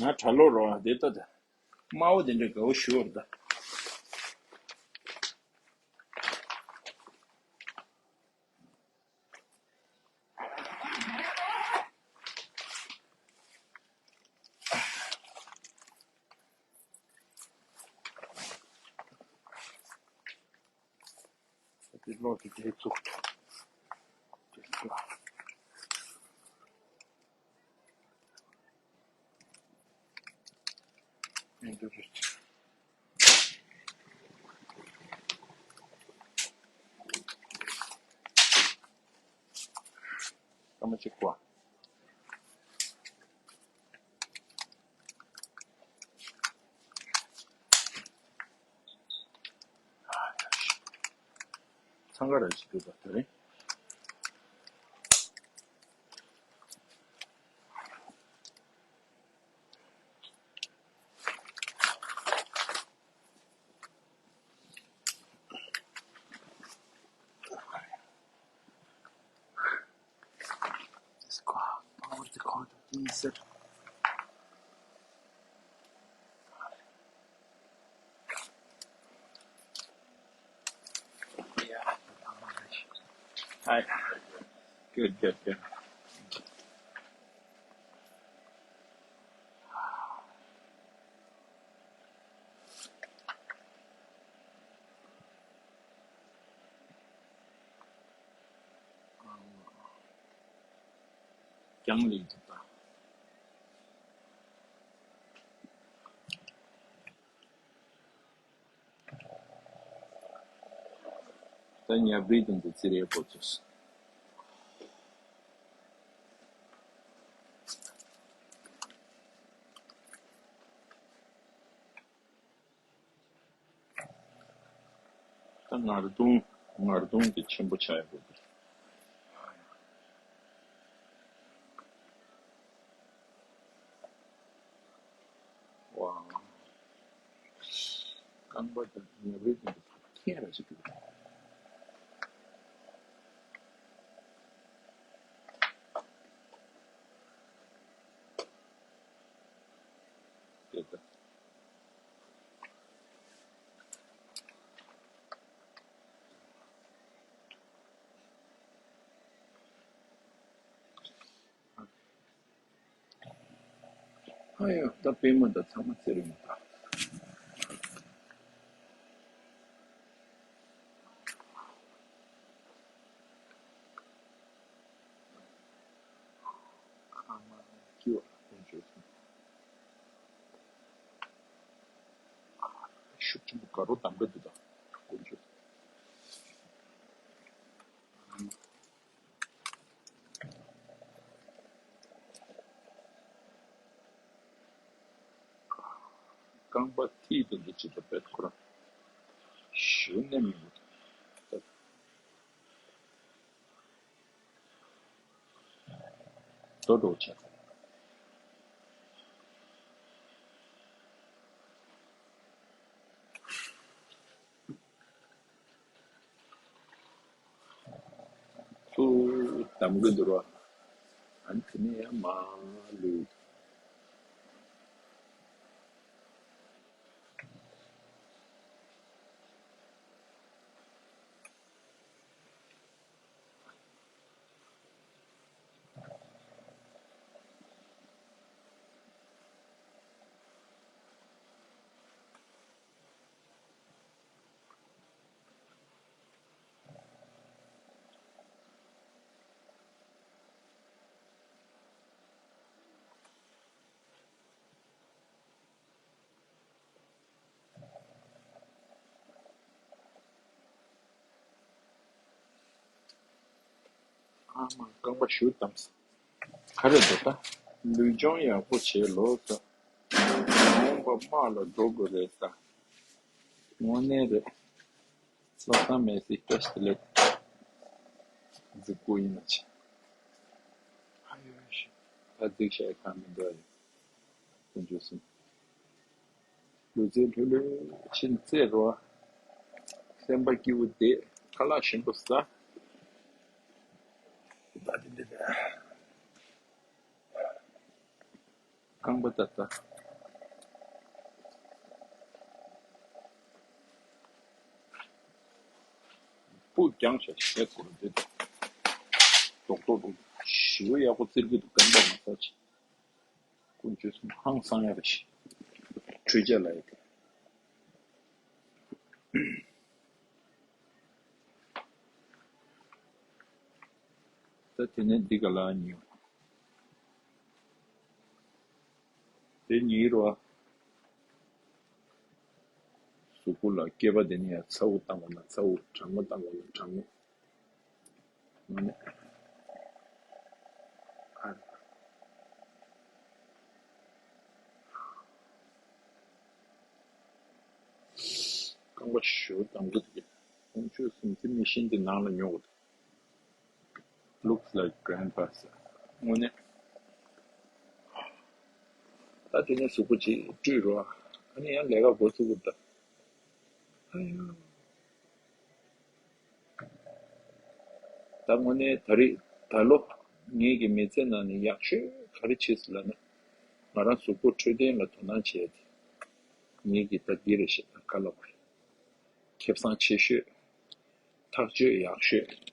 ང་གྲྭ་ལོག་རོགས་དེ་ལྟ་དང་། དམར་པོ་དེ་འདྲ་དགའ་བོ་ཞུ་བར་ད། དེ་ལོག་གི་དེ་བཙུགས། དེ་ལ་ཨེ་འདུག་རེད། ཅིག་གོ། འཚང་ཁ་ར་ཅིག་འདུག་པ་དེ་རིང་། Hi. Good, good, good. ཀྱང་ལེགས་འདུག་ད། ད་ཉ་སྦྲིད་དང་དུ་ཙི་རེ་པོ་ཚོས། ད་ངར་རྡུང་ངར་རྡུང་དེ་ཆེན་པོ་ཆགས་ཡོད་པ་རེད། ཝང་། རྐང་པ་དང་ཉ་སྦྲིད་དེ་ཁྱེད་ར་ཞིག་གི། དེ་ལྟ། ཨ་ཡ། ད་པད་མ་དང་ཚང་མ་ཚེ་རིང་མོ་དང་། ཁ་མ་སྐྱིད་པ་དཀོན་མཆོག་གསུམ། ཤུགས་ཆེན་པོ་དགའ་རོགས་གདམ་ག་འདུག་ད་དཀོན་མཆོག་གསུམ། རྐང་པ་མཐིལ་དེ་འདྲ་ཅིག་ལ་བེད་ཁོ་རང་ཞུ་ནས་མི་འདུག་ཏོ་ཏོ་བྱས། ཚུར་གདམ་གི་འདུག་ར། ཨ་ནི་དེ་ནས་ཡང་མར་ལུས། ཨ་མ་རྐང་པ་ཞུ་དམ། ག་རེ་འདུག་ད། ལུས་སྦྱོང་ཡག་པོ་བྱེད་ལོ་ད། འོང་པ་དམག་ལ་འགྲོ་དགོས་རེད་ད། དངོས་གནས་རེད། བསམ་བློ་བཏང་མེད་སྲིད་བཀྲ་ཤིས་བདེ་ལེགས། རྫིག་པོ་ཡིན་ན་ཆེ། ཨ་ཡོ་ཤི། ད་རྫིག་ཤག་གང་མི་འདུག་ཨ་ཡོ། དཀོན་མཆོག་གསུམ། ལུས་རྩལ་ལྷོད་ལྷོད་ཕྱིན་རྩེད་རོགས། སེམས་པ་སྐྱིད་པོ་བསྡད། ཁ་ལག་ཞིམ་པོ་ཟ། ད་དེ་འདྲ་རེད། རྐང་པ་ལྟ་ལྟ། སྤུ་རྒྱང་ཞིག་བྱས་སོང་། དེ་རྡོག་རྡོག་རྡོག་ཞི་བ་ཡག་པོ་བཙིར་གི་འདུག་རྐང་པ་མ་ཟ་ཅིག་དཀོན་མཆོག་གསུམ། ཧང་སང་ཡ་རེད་ཤག་འཕྲུལ་ཆས་ལ་ཡ་དེ། ད་དེ་ནས་འདི་ག་ལ་ཉོ། དེ་ཉོས་རོ། གཟུགས་པོ་ལ་སྐེད་པ་དེ་ནས་ཡང་ཚ་བོ་བཏང་བ་ན་ཚ་བོ། གྲང་མོ་བཏང་བ་ན་གྲང་མོ། ཨ་ནི། པ་ཞུ་དང་གི་འདུག་ཁོང་ཚོས་སུམ་རྩེན་མི་ཤིན་ཏེ་ནང་ལ་ཉོ་གི་འདུག Looks like grandpa ཟེར། དངོས་གནས། ད་དེ་ནས་གཟུགས་པོ་ཅིག་བཀྲུས་རོགས། ཨ་ནི་ཡང་ལས་ཀ་འགོ་ཚུགས་གི་འདུག་ཨ་ཡོ། ད་དངོས་གནས་ད་རེས་ད་ལོ་ངེད་ཀྱི་མི་ཚེ་ནང་ནས་ཡག་ཤོས་ག་རེ་བྱས་སོང་ལབ་ན། ང་རང་གཟུགས་པོ་འཕྲོད་བསྟེན་ལ་དོ་སྣང་བྱས་ཏེ། ངེད་ཀྱི་ད་འདི་རེད་ཤག་ད་ག་ལབ་དགོས་རེད། ཁེ་བཟང་ཆེ་ཤོས། ཐག་གཅོད་ཡག་ཤོས།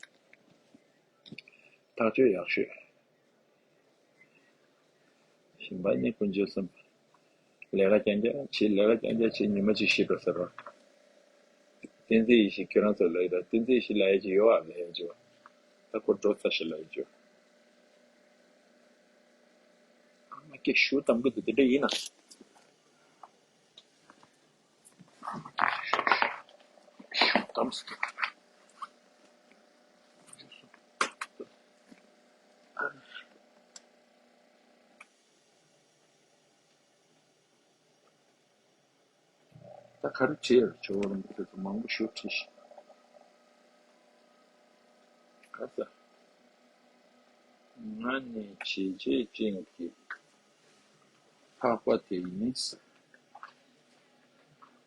ཐག་གཅོད་ཡག་ཤོས། གཞན་པ་ནི་ཀུན་སྤྱོད་གསུམ། ལས་ཀ་རྐྱང་རྐྱང་བྱེད། ལས་ཀ་རྐྱང་རྐྱང་བྱེད། ཉི་མ་གཅིག་ཤི་འགྲོ་ཟེར་བ། བསྟན་འཛིན་ཡེ་ཤེས་ཁྱོད་རང་ཚོ་ལབ་ཡོད་ད། བསྟན་འཛིན་ཡེ་ཤེས་ལབ་ཡ་ཅིག་ཡོད་ཨ་ལབ་ཡ་ཅིག་བ། ད་ཁོ་འགྲོ་ཚར་ཤག་ལབ་ཡ་ཅིག་བ། ཨ་མ་སྐད་ཤུགས་གཏམ་གི་འདུག་དེ་འདྲ་ཡིན་ན། ད་ག་རེ་བྲིས་ཡོད་ཇོ་བོ་རིན་པོ་ཆེ་ཚོ་མང་པོ་ཞིག་བྲིས་ཤག་ག་ས། ང་ནི་བྱས་རྗེས་ཅན་གྱི་འཕགས་པ་དེ་ཡིན། བྱས་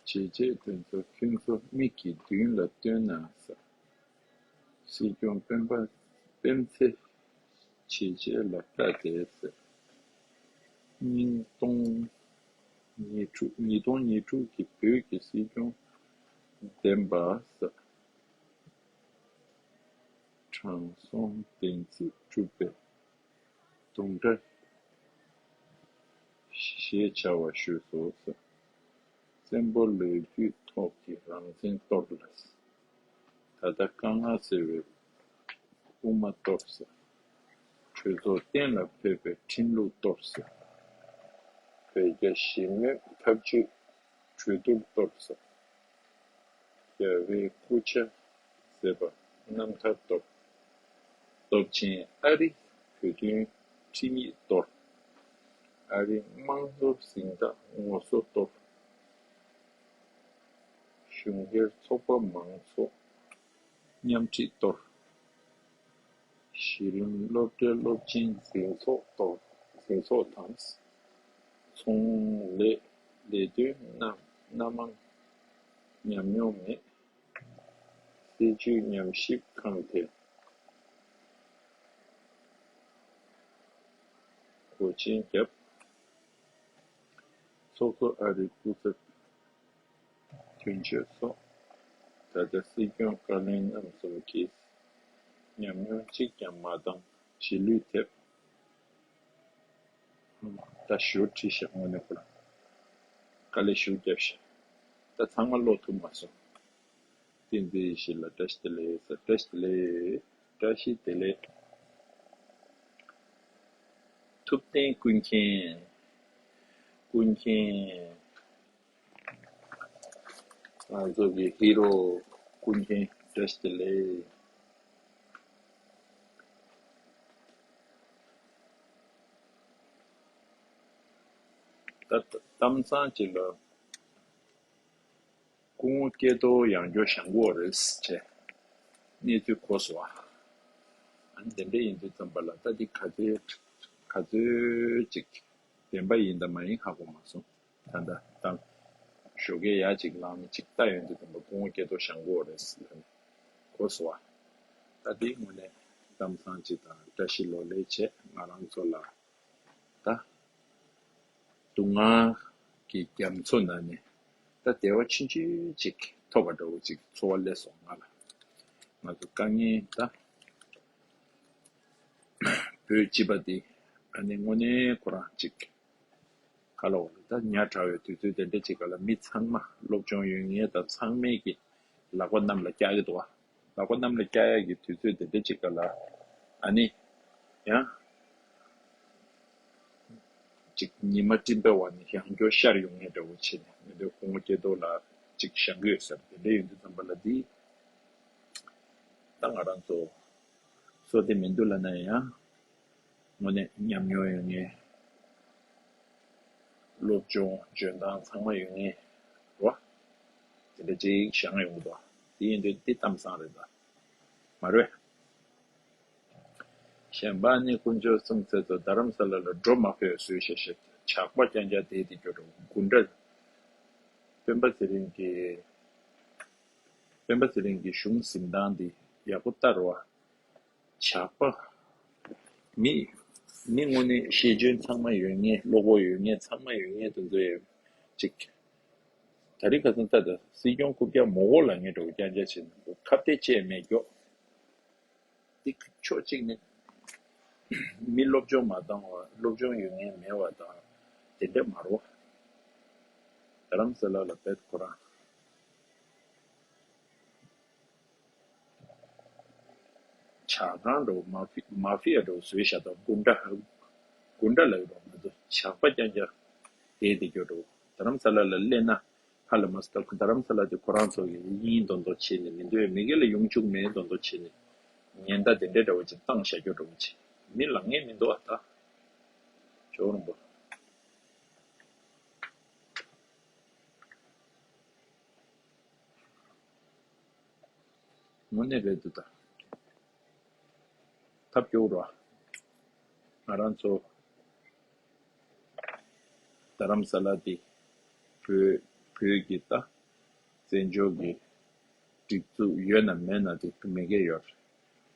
རྗེས་དེ་ཚོ་ཁྱོད་ཚོ་མིག་གི་མདུན་ལ་སྟོན་ན་ས། སྲིད་སྐྱོང་སྤེན་པ་སྤེན་ཚེ་བྱས་རྗེས་ལ་བཀའ་དེ་ཟེར། ཉིས་སྟོང་ཉི་དྲུག་ཉིས་སྟོང་ཉི་དྲུག་གི་བོད་ཀྱི་སྲིད་སྐྱོང་འདེམས་པ་ཟེར། དྲང་སྲོང་བདེན་ཚིག་གྲུབ་པའི་དུང་སྒྲ་ཞེས་བྱ་བ་ཞུས་སོ་ཟེར། བཙན་པོ་ལོས་རྒྱུད་ཐོག་གི་རང་བཙན་གཏོར་ལ། ད་ལྟ་དཀའ་ངལ་སེལ་བའི་དབུ་མ་གཏོར་ཟེར། གྲོས་ཚོགས་གཏན་ལ་ཕེབས་པའི་ཁྲིམས་ལུགས་གཏོར་ཟེར། བོད་རྒྱ་ཞི་མོལ་འཐབ་ཇུས་གྲོས་བསྡུར་གཏོར་ཟེར། རྒྱལ་བའི་སྐུ་ཕྱྭ་མཛད་པ་རྣམ་ཐར་གཏོར། སྟོབས་ཆེན་ཨ་རི་བོད་དོན་ཁྲིམས་ཡིག་གཏོར། ཨ་རི་དམངས་གཙོ་གཟེངས་རྟགས་ངོ་སོ་གཏོར། གཞུང་སྒེར་ཚོགས་པ་མང་ཚོགས་མཉམ་ཁྲིད་གཏོར། གཞི་རིམ་སློབ་གྲྭའི་སློབ་ཆེན་འཛིན་ཚོགས་གཏོར། འཛིན་ཚོགས་དང་ཚོང་ལས་ལས་དོན་རྣམས་སྣ་མང་ཉམས་མྱོང་མེད། སྲིད་བྱུས་ཉམས་ཞིབ་ཁང་དེ་སྒོ་ཆེན་བརྒྱབ། ཚོགས་གཙོ་ཨ་རིའི་སྐུ་ཚབ་དོན་གཅོད་སོགས། ད་ལྟ་སྲིད་སྐྱོང་བཀའ་བློན་རྣམ་གསུམ་གྱིས་ཉམས་མྱོང་གཅིག་ཀྱང་མ་འདང་རྗེས་ལུས་ཐེབས། ད་ཞུ་བྲིས་ཤག་དངོས་གནས་ཁོ་རང་། དཀའ་ལས་ཞུ་བརྒྱབ་ཤག་ད་ཚང་མ་ཀློག་ཐུབ་མ་སོང་། བསྟན་འཛིན་ཡེ་ཤེས་ལ་བཀྲ་ཤིས་བདེ་ལེགས་ཟེར། བཀྲ་ཤིས་བདེ་ལེགས། བཀྲ་ཤིས་བདེ་ལེགས། ཐུབ་བསྟན་ཀུན་མཁྱེན། ཀུན་མཁྱེན། ང་ཚོ་གི་ཧི་རོ་ཀུན་མཁྱེན་བཀྲ་ཤིས་བདེ་ལེགས། ད་གཏམ་བཟང་ཅིག་ལ་སྐུ་ངོ་སྐལ་རྡོར་ཡང་བསྐྱར་བཞེངས་དགོས་རེད་ཅེས་གནས་ཚུལ་གོ་སོང་བ། ཨ་ནི་དེ་འདྲ་ཡིན་དུས་ཙམ་པ་ལ་ད་འདི་ག་ཚོད་ག་ཚོད་ཅིག་བདེན་པ་ཡིན་དང་མ་ཡིན་ཧ་གོ་མ་སོང་། ད་ལྟ་ད་ཞོགས་ཀས་ཡར་ཅིག་ལངས་ནས་ཅིག་ལྟ་ཡོང་དུས་ཙམ་པ་སྐུ་ངོ་སྐལ་རྡོར་བཞེངས་དགོས་རེད་ཟེར་ནས་གོ་སོང་བ། ད་འདི་དངོས་གནས་གཏམ་བཟང་ཅིག་དང་བཀྲ་ཤིས་ལོ་ལེགས་བྱས། ང་རང་ཚོ་ལ་ད་སྡུག་བསྔལ་གྱི་རྒྱ་མཚོ་ནང་ནས་ད་བདེ་བ་ཆུང་ཆུང་ཅིག་ཐོབ་པ་འདྲ་བོ་ཅིག་ཚོར་བ་སླེབས་སོང་ང་ལ། ང་ཚོ་དཀའ་ངལ་ད་བོད་སྤྱི་པ་འདི་ཨ་ནི་དངོས་གནས་ཁོ་རང་ཅིག་ག་ལ་འོ་ད་ཉག་ཕྲ་བའི་དུས་ཚོད་དེ་འདྲ་ཅིག་ག་ལ་མི་ཚང་མ་སློབ་སྦྱོང་ཡོད་མཁན་དང་ཚང་མས་ཀྱི་ལག་པ་གནམ་ལ་བཀྱག་གི་འདུག་བ། ལག་པ་གནམ་ལ་བཀྱག་ཡག་གི་དུས་ཚོད་དེ་འདྲ་ཅིག་ག་ལ་ཨ་ནི་ཡང་ཅིག་ཉི་མ་སྤྲིན་པའི་འོག་ནས་ཡང་བསྐྱར་ཤར་ཡོང་མཁན་འདྲ་བོ་བྱས་ནས་མི་འདོད་སྐུ་ངོ་སྐལ་རྡོར་ལ་ཅིག་བཞེངས་ཀྱི་ཡོད་ཟེར། དེ་འདྲ་ཡོང་དུས་ཙམ་པ་ལ་འདི་ད་ང་རང་ཚོ་བསོད་བདེ་མི་འདུག་ལབ་ན་ཡང་དངོས་གནས་ཉམས་མྱོང་ཡོད་མཁན། སློབ་སྦྱོང་འཇོན་ཐང་ཚང་མ་ཡོད་མཁན་རོ། དེ་འདྲ་ཅིག་བཞེངས་ཡོང་གི་འདུག་དེ་ཡིན་དུས་འདི་གཏམ་བཟང་རེད་ད། མ་རེད། གཞན་པ་ནི་དཀོན་མཆོག་གསུང་ཚད་དུ་རྡ་རམ་ས་ལ་ལ་འགྲོ་མ་ཕོད་ཟོས་ཤ་ཤ་ཇག་པ་རྐྱང་རྐྱང་བསྡད་དེ་འགྱོ་འགྲོ་དགུ་འདྲ། སྤེན་པ་ཚེ་རིང་གི་སྤེན་པ་ཚེ་རིང་གི་གཞུང་འཛིན་སྟངས་འདི་ཡག་པོ་ལྟ་རོགས། ཇག་པ། མི། མི་དངོས་གནས་ཤེས་འཇོན་ཚང་མ་ཡོད་མཁན་བློ་ཁོག་ཡོད་མཁན་ཚང་མ་ཡོད་མཁན་དེ་ཚོ་ཡོད་ཅིག་ད་རིང་ཁ་སང་ལྟ་དུས་སྲིད་སྐྱོང་རྐུབ་བཀྱག་མོ་གོ་ལ་ངེས་འགྲོ་རྐྱང་རྐྱང་བྱས་ནས་ཁ་གཏད་བཅས་མེད་མགྱོགས། འདི་ཕྱོགས་གཅིག་ནས་མི་སློབ་སྦྱོང་མ་བཏང་བ་སློབ་སྦྱོང་ཡོད་མཁན་མེད་པ་དང་དེ་འདྲ་མ་རོ། རྡ་རམ་ས་ལ་ལ་བེད་ཁོ་རང་། ཇ་ཁང་འགྲོ་མ་ཕི་མ་ཕི་ཡ་འགྲོ་བཟོས་བཞག་དང་དགུན་འདྲ། དགུན་འདྲ་ལ་ཡོད་པ་ང་ཚོ་ཇག་པ་རྐྱང་རྐྱང་དེ་དེ་སྐྱོ་འགྲོ། རྡ་རམ་ས་ལ་ལ་སླེབས་ན་ཧ་ལ་མ་སྟབས་རྡ་རམ་ས་ལ་དེ་ཁོ་རང་ཚོ་གི་ཡིན་མདོག་མདོག་བྱས་ནས་མི་འདོད་མི་སྒེར་ལ་ཡོང་བཅུག་མེད་མདོག་མདོག་བྱས་ནས་ཉེན་བརྡ་དེ་འདྲའི་འདྲ་བོ་ཅིག་བཏང་བཞག་སྐྱོ་འགྲོ་བ་ཅིག་མི་ལང་ངེས་མི་འདུག་ཨ་ད། ཇོ་རོང་པོ། དངོས་གནས་རེད་འདུག་ད། ཐབས་སྐྱོ་ར། ང་རང་ཚོ་རྡ་རམ་ས་ལ་དེ་བོད་བོད་ཀྱི་ད་བཙན་བྱོལ་གྱི་སྒྲིག་འཛུགས་ཡོད་ན་མེད་ན་དེ་མི་སྐད་ཡོད་རེད།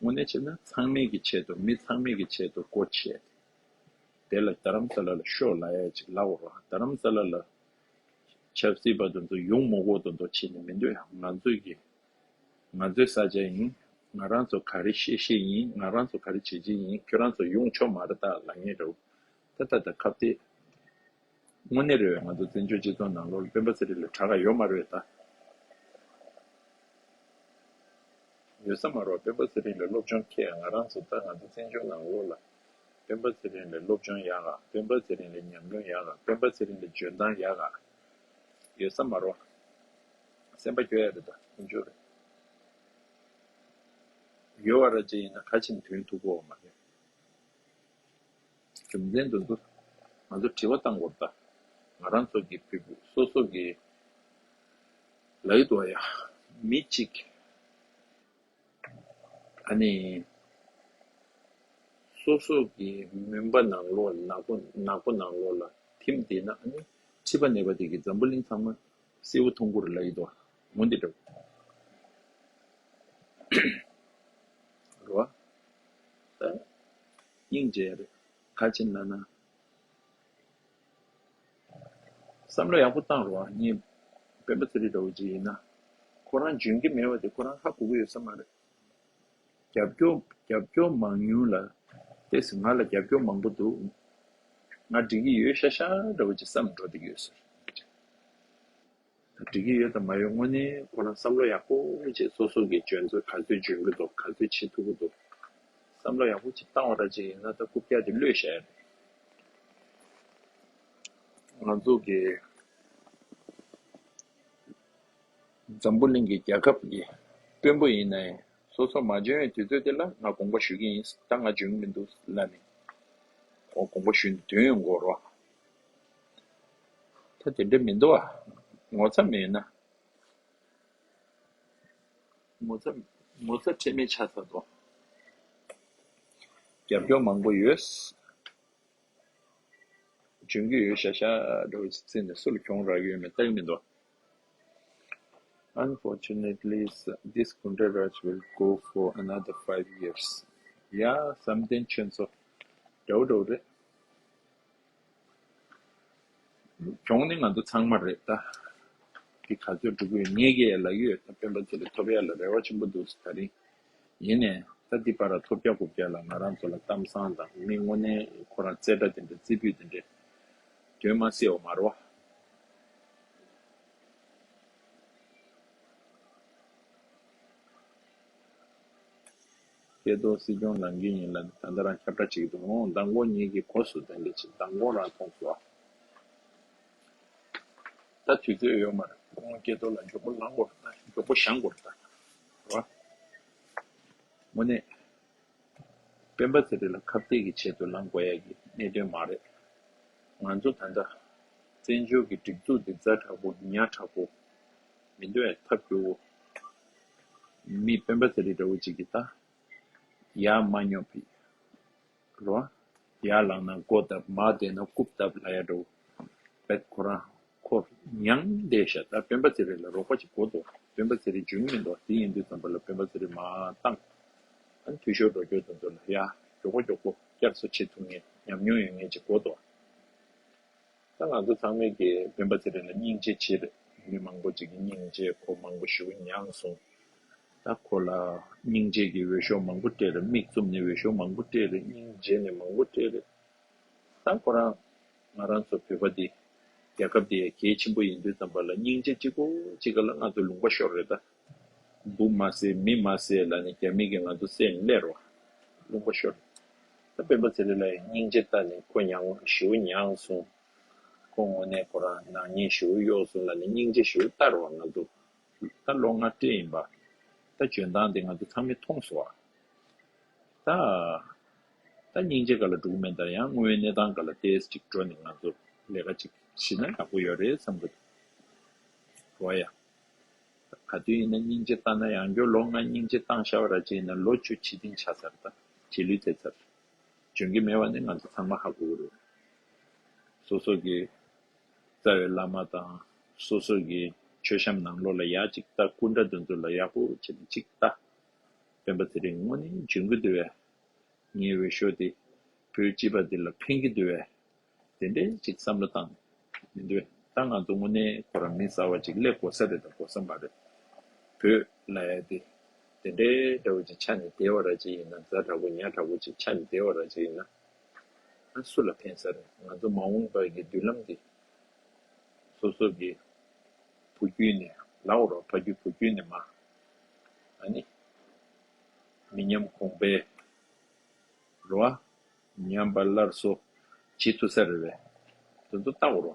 དངོས་གནས་བྱས་ན་ཚང་མས་ཀྱི་ཆེད་དུ་མི་ཚང་མས་ཀྱི་ཆེད་དུ་སྒོ་ཕྱེ། དེ་ལ་རྡ་རམ་ས་ལ་ལ་ཤོག་ལབ་ཡ་ཅིག་ལབ་དགོས་རེད། རྡ་རམ་ས་ལ་ལ་ཆབ་སྲིད་པ་དེ་ཚོ་ཡོང་མ་དགོས་དོན་དུ་བྱེད་ནས་མི་འདོད་ཡང་ང་ཚོའི་གི་ང་ཚོའི་ས་ཆ་ཡིན། ང་རང་ཚོ་ག་རེ་བཤད་བཤད་ཡིན། ང་རང་ཚོ་ག་རེ་བྱེད་བྱེད་ཡིན། ཁྱོད་རང་ཚོ་ཡོང་ཆོག་མ་རེད་ད་ལབ་མཁན་རེད། ད་ད་ད་ཁ་གཏད། དངོས་གནས་རེད། ང་ཚོ་བཙན་བྱོལ་སྤྱི་ཚོགས་ནང་ལོགས་ལ་སྤེན་པ་ཚེ་རིང་ལ་དྲག་ག་ཡོད་མ་རེད་ད། ཡོད་ས་མ་རེད། སྤེན་པ་ཚེ་རིང་ལ་སློབ་སྦྱོང་ཁེ་ང་རང་ཚོ་ད་ང་ཚོ་བཙན་བྱོལ་ནང་ལོགས་ལ་སྤེན་པ་ཚེ་རིང་ལ་སློབ་སྦྱོང་ཡག་ག་སྤེན་པ་ཚེ་རིང་ལ་ཉམས་མྱོང་ཡག་ག་སྤེན་པ་ཚེ་རིང་ལ་འཇོན་ཐང་ཡག་ག་ཡོད་ས་མ་རེད། སེམས་པ་སྐྱོ་ཡ་རེད་ད་ཀུན་སྤྱོད་རེད། ཡོད་བ་ར་ཅིག་ཡིན་ན་ག་ཕྱིན་དོན་ཐུག་གོ་མ་རེད། རྒྱུ་མཚན་དེ་ཚོ་ང་ཚོ་དྲི་བ་བཏང་དགོས་ད། ང་རང་ཚོ་གི་ཕྲུ་གུ་སོ་སོ་གི་ལའི་དོ་ཡ་མི་གཅིག་ཨ་ནི་སོ་སོ་གི་མུན་པ་ནང་ལོགས་ནག་པོ་ནག་པོ་ནང་ལོགས་ལ་ཐིམ་བསྡད་ན་ཨ་ནི་མཁྲིས་པ་ནད་པ་དེ་གི་འཛམ་བུ་གླིང་ཚང་མ་སེར་པོ་མཐོང་གི་རེད་ལབ་ཀྱི་འདུག་འོ་འདི་འདྲ་རེད་བ། ད་སྙིང་རྗེ་རེད། ག་ཅི་ལབ་ན། བསམ་བློ་ཡག་པོ་བཏང་རོགས། ངས་སྤེན་པ་ཚེ་རིང་འདྲ་བོ་ཅིག་ཡིན་ན། ཁོ་རང་འཇོན་གྱི་མེད་པ་དེ་ཁོ་རང་ཧ་གོ་གི་ཡོད་ས་མ་རེད། རྒྱབ་སྐྱོར་རྒྱབ་སྐྱོར་མང་ཉུང་ལ་ཏོག་ཙམ་ང་ལ་རྒྱབ་སྐྱོར་མང་པོ་འདུག་ང་འགྲིག་གི་ཡོད་ཤག་ཤག་འདྲ་བོ་ཅིག་བསམ་འགྲོ་བསྡད་ཀྱི་ཡོད་ས་རེད། འགྲིག་གི་ཡོད་དང་མ་ཡོད་དངོས་གནས་ཁོ་རང་བསམ་བློ་ཡག་པོ་བྱས་སོ་སོ་གི་འཇོན་ཚོད་ག་ཚོད་འཇོན་གི་འདུག་ག་ཚོད་བྱེད་ཐུབ་ཀྱི་འདུག་བསམ་བློ་ཡག་པོ་ཅིག་བཏང་བ་འདྲ་ཅིག་ཡིན་ན་ད་རྐུབ་བཀྱག་དེ་གློད་བཞག་ཡ་རེད། ང་ཚོ་གི་འཛམ་བུ་གླིང་གི་རྒྱལ་ཁབ་ཀྱི་དཔོན་པོ་ཡིན་ནའི་སོ་སོ་མ་འཇོན་ཡའི་དུས་ཚོད་དེ་ལ་ང་དགོངས་པ་ཞུ་གི་ཡིན། ད་ང་འཇོན་གི་མི་འདུག་ལབ་ནས་ཁོ་དགོངས་པ་ཞུས་ནས་དོན་ཡོང་དགོས་རོགས། ད་དེ་འདྲ་མི་འདུག་ཨ། ངོ་ཚ་མེད་ན། ངོ་ཚ་ངོ་ཚ་ཁྲེལ་མེད་ཆགས་ཚར་འདུག་རྒྱབ་སྐྱོར་མང་པོ་ཡོད། འཇོན་གྱི་ཡོད་ཤག་ཤག་འདྲ་བོ་ཅིག་བརྩིས་ནས་སུ་ལ་གྱོང་རག་གི་ཡོད་མེད་ལྟ་གི་མི་འདུག Unfortunately, this Gunda Raj will go for another five years. Yeah, བསམ་གཏན་ཆོས་མཚོ་འདྲ་བོ་འདྲ་བོ་རེད། གྱོང་ནི་ང་ཚོ་ཚང་མ་རེད་ད། འདི་ག་ཚོད་འགྲོ་གི་ཡོད་ངས་ཀྱིས་ལབ་ཀྱི་ཡོད་ད། སྤེན་པ་ཚེ་རིང་ཐོབ་ཡ་ལ་རེ་བ་ཆེན་པོ་འདུག་ད་རིང་། ཡིན་ནའི་ད་འདི་བར་ཐོབ་རྒྱ་དགུ་བརྒྱ་ལ་ང་རང་ཚོ་ལ་གཏམ་བཟང་དང་མི་དངོས་གནས་ཁོ་རང་རྩེ་གྲ་དེ་འདྲ་རྩེ་ཕུད་དེ་འདྲ་དོན་མ་སེལ་བ་མ་རེད་བ། སྐལ་རྡོར་སྲིད་སྐྱོང་ལངས་ཀྱི་ཡིན་ལ་ད་ལྟ་རང་ཁྱབ་བསྒྲགས་བྱེད་ཀྱི་འདུག་ཨོ་མདང་དགོང་ཉིད་ཀྱི་གོ་སུ་དེ་འདྲ་ཅིག་མདང་དགོང་རང་མཐོང་སོང་ཨ། ད་དུས་ཚོད་ཡོད་མ་རེད། ཁོང་སྐལ་རྡོར་ལ་མགྱོགས་པོ་ལངས་དགོས་རེད་ད། མགྱོགས་པོ་བཞེངས་དགོས་རེད་ད། རེད་བ། དངོས་གནས། སྤེན་པ་ཚེ་རིང་ལ་ཁ་གཏད་ཀྱི་ཆེད་དུ་ལངས་དགོས་ཡ་གི་གནད་དོན་མ་རེད། ང་ཚོ་ད་ལྟ་བཙན་བྱོལ་གྱི་སྒྲིག་འཛུགས་འདི་ཛ་དྲག་པོ་ཉག་ཕྲ་པོ་ མི་འདུག་བས། ཐབས་སྐྱོ་བོ། མི་སྤེན་པ་ཚེ་རིང་འདྲ་བོ་ཅིག་གིས་ད་ཡར་མ་སྙོབ་པའི་རོ། ཡར་ལངས་ན་མགོ་བཏབ། མར་བསྡད་ན་རྐུབ་བཏབ་ལབ་ཡ་འདྲ་བོ། བས་ཁོ་རང་ཁོ་མྱངས་བསྡད་ཤག་ད་སྤེན་པ་ཚེ་རིང་ལ་རོགས་པ་ཅིག་དགོས་འདུག་སྤེན་པ་ཚེ་རིང་འཇུག་མི་འདུག་དེ་ཡིན་དུས་ཙམ་པ་ལ་སྤེན་པ་ཚེ་རིང་མར་བཏང་། ཨ་ནི་འཐུས་ཤོར་འགྲོ་རྒྱུ་དེ་ཚོ་ལ་ཡ་མགྱོགས་པོ་མགྱོགས་པོ་བསྐྱར་གསོ་བྱེད་ཐུབ་མཁན་ཉམས་མྱོང་ཡོད་མཁན་ཅིག་དགོས་འདུག་ད་ང་ཚོ་ཚང་མས་ཀྱི་སྤེན་པ་ཚེ་རིང་ལ་སྙིང་རྗེ་ཆེ་རེད། མི་མང་པོ་ཅིག་གིས་སྙིང་རྗེ། ཁོ་མང་པོ་ཞེ་པོ་མྱངས་སོང་། ད་ཁོ་ལ་སྙིང་རྗེ་གི་འོས་ཤོག་མང་པོ་སྤྲད་རེད། མིག་བཙུམ་ནས་འོས་ཤོག་མང་པོ་སྤྲད་རེད། སྙིང་རྗེ་ནས་མང་པོ་སྤྲད་རེད། ད་ཁོ་རང་ང་རང་ཚོ་བོད་པ་འདི་རྒྱལ་ཁབ་འདི་ཡ་གལ་ཆེན་པོ་ཡིན་དུས་ཙམ་པ་ལ་སྙིང་རྗེ་གཅིག་པོ་གཅིག་ག་ལ་ང་ཚོ་ལུང་པ་ཤོར་རེད་ད། འབུ་མ་བསད་མི་མ་བསད་ལབ་ནས་རྒྱ་མི་གིས་ང་ཚོ་བསད་ནས་སླེབས་རོགས། ལུང་པ་ཤོར། ད་སྤེན་པ་ཚེ་རིང་ལ་ཡང་སྙིང་རྗེ་ལྟ་ནས་ཁོ་མྱངས་ཞེ་པོ་མྱངས་སོང་། ཁོ་དངོས་གནས་ཁོ་རང་ནག་ཉེས་ཞེ་པོ་གཡོགས་སོང་ལབ་ནས་སྙིང་རྗེ་ཞེ་པོ་ལྟ་རོགས་ང་ཚོ། ད་ལོ་ལྔ་སྤྲད་ཡིན་པ། ད་འཇོན་ཐང་དེ་ང་ཚོ་ཚང་མས་མཐོང་སོང་བ། ད། ད་སྙིང་རྗེ་ག་ལ་འགྲོ་གི་མེད། ད་ཡང་དངོས་ཡོད་གནས་སྟངས་ག་ལ་ཏོག་ཙམ་ཅིག་འགྲོ་ནས་ང་ཚོ་ལས་ཀ་ཅིག་བྱེད་ན་ཡག་པོ་ཡོད་རེད་བསམ་གི་འདུག་རོ་ཡ། ག་དུས་ཡིན་ན་སྙིང་རྗེ་བཏང་ན་ཡང་སྐྱར་ལོ་ལྔ་སྙིང་རྗེ་བཏང་བཞག་པ་ར་ཅིག་ཡིན་ན་ལོ་བཅུ་ཕྱི་ཐེངས་ཆགས་ཚར། ད་རྗེས་ལུས་ཐེབས་ཚར། འཇོན་གི་མེད་པ་ནི་ང་ཚོ་ཚང་མ་ཧ་གོ་གི་རེད། སོ་སོ་གི་རྩ་བའི་བླ་མ་དང་སོ་སོ་གི་མཆོད་བཤམས་ནང་ལོགས་ལ་ཡ་ཅིག་ལྟ། སྐུ་འདྲ་དེ་ཚོ་ལ་ཡག་པོ་བྱས་ནས་ཅིག་ལྟ། སྤེན་པ་ཚེ་རིང་དངོས་གནས་འཇོན་གི་འདུག་བས། ངའི་འོས་ཤོག་དེ་བོད་སྤྱི་པ་འདི་ལ་ཕན་གྱི་འདུག་བས། དེ་འདྲའི་ཅིག་བསམ་བློ་བཏང་མི་འདུག་བས། ད་ང་ཚོ་དངོས་གནས་ཁོ་རང་མི་གསར་བ་ཅིག་སླེབས་དགོས་ས་རེད་དང་དགོས་ས་མ་རེད། བོད་ལབ་ཡ་དེ་དེ་འདྲའི་འདྲ་བོ་ཅིག་ཆགས་ནས་བསྡད་པ་ར་ཅིག་ཡིན་ན། ཛ་དྲག་པོ་ཉག་དྲག་པོ་ཅིག་ཆགས་ནས་བསྡད་པ་ར་ཅིག་ཡིན་ན། ཨ་སུ་ལ་ཕན་ས་རེད། ང་ཚོ་མ་འོངས་པ་གི་མདུན་ལམ་འདི་སོ་སོ་གི་བུ་རྒྱུད་ནས་ལབ་རོགས། ཕ་རྒྱུད་བུ་རྒྱུད་ནས་མར། ཨ་ནི་མི་ཉམས་གོང་འཕེལ་རོ། ཨ་ཉམས་པ་སླར་གསོ་བྱེད་ཐུབ་ས་རེད་བས། དེ་ཚོ་ལྟ་དགོས་རོ།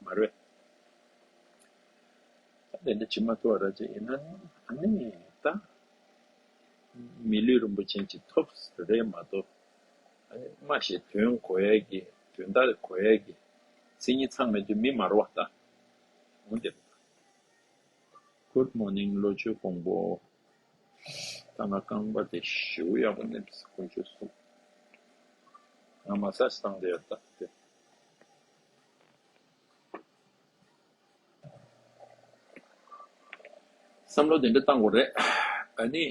མ་རེད་བས། ད་དེ་འདྲ་བྱེད་མ་ཐུབ་པ་ར་ཅིག་ཡིན་ན་ཨ་ནི་ད་མི་ལུས་རིན་པོ་ཆེ་ཅིག་ཐོབ་རེད་མ་གཏོགས། ཨ་ནི་སྨྲ་ཤེས་དོན་གོ་ཡས་ཀྱི་དོན་དག་གོ་ཡས་ཀྱི་མཚན་ཉིད་ཚང་མེད་དུས་མི་མ་རེད་བ་ད། འོན་ཏེ། Good morning ལོ་ཆུ་ཀོང་པོ། ད་ང་རྐང་པ་དེ་ཞེ་པོ་ཡག་པོ་མནན་པས་དཀོན་མཆོག་གསུམ། ང་མ་སཱ་ཇི་བཏང་བསྡད་ཡོད་ད་དེ། བསམ་བློ་དེ་འདྲ་བཏང་དགོས་རེད། ཨ་ནི།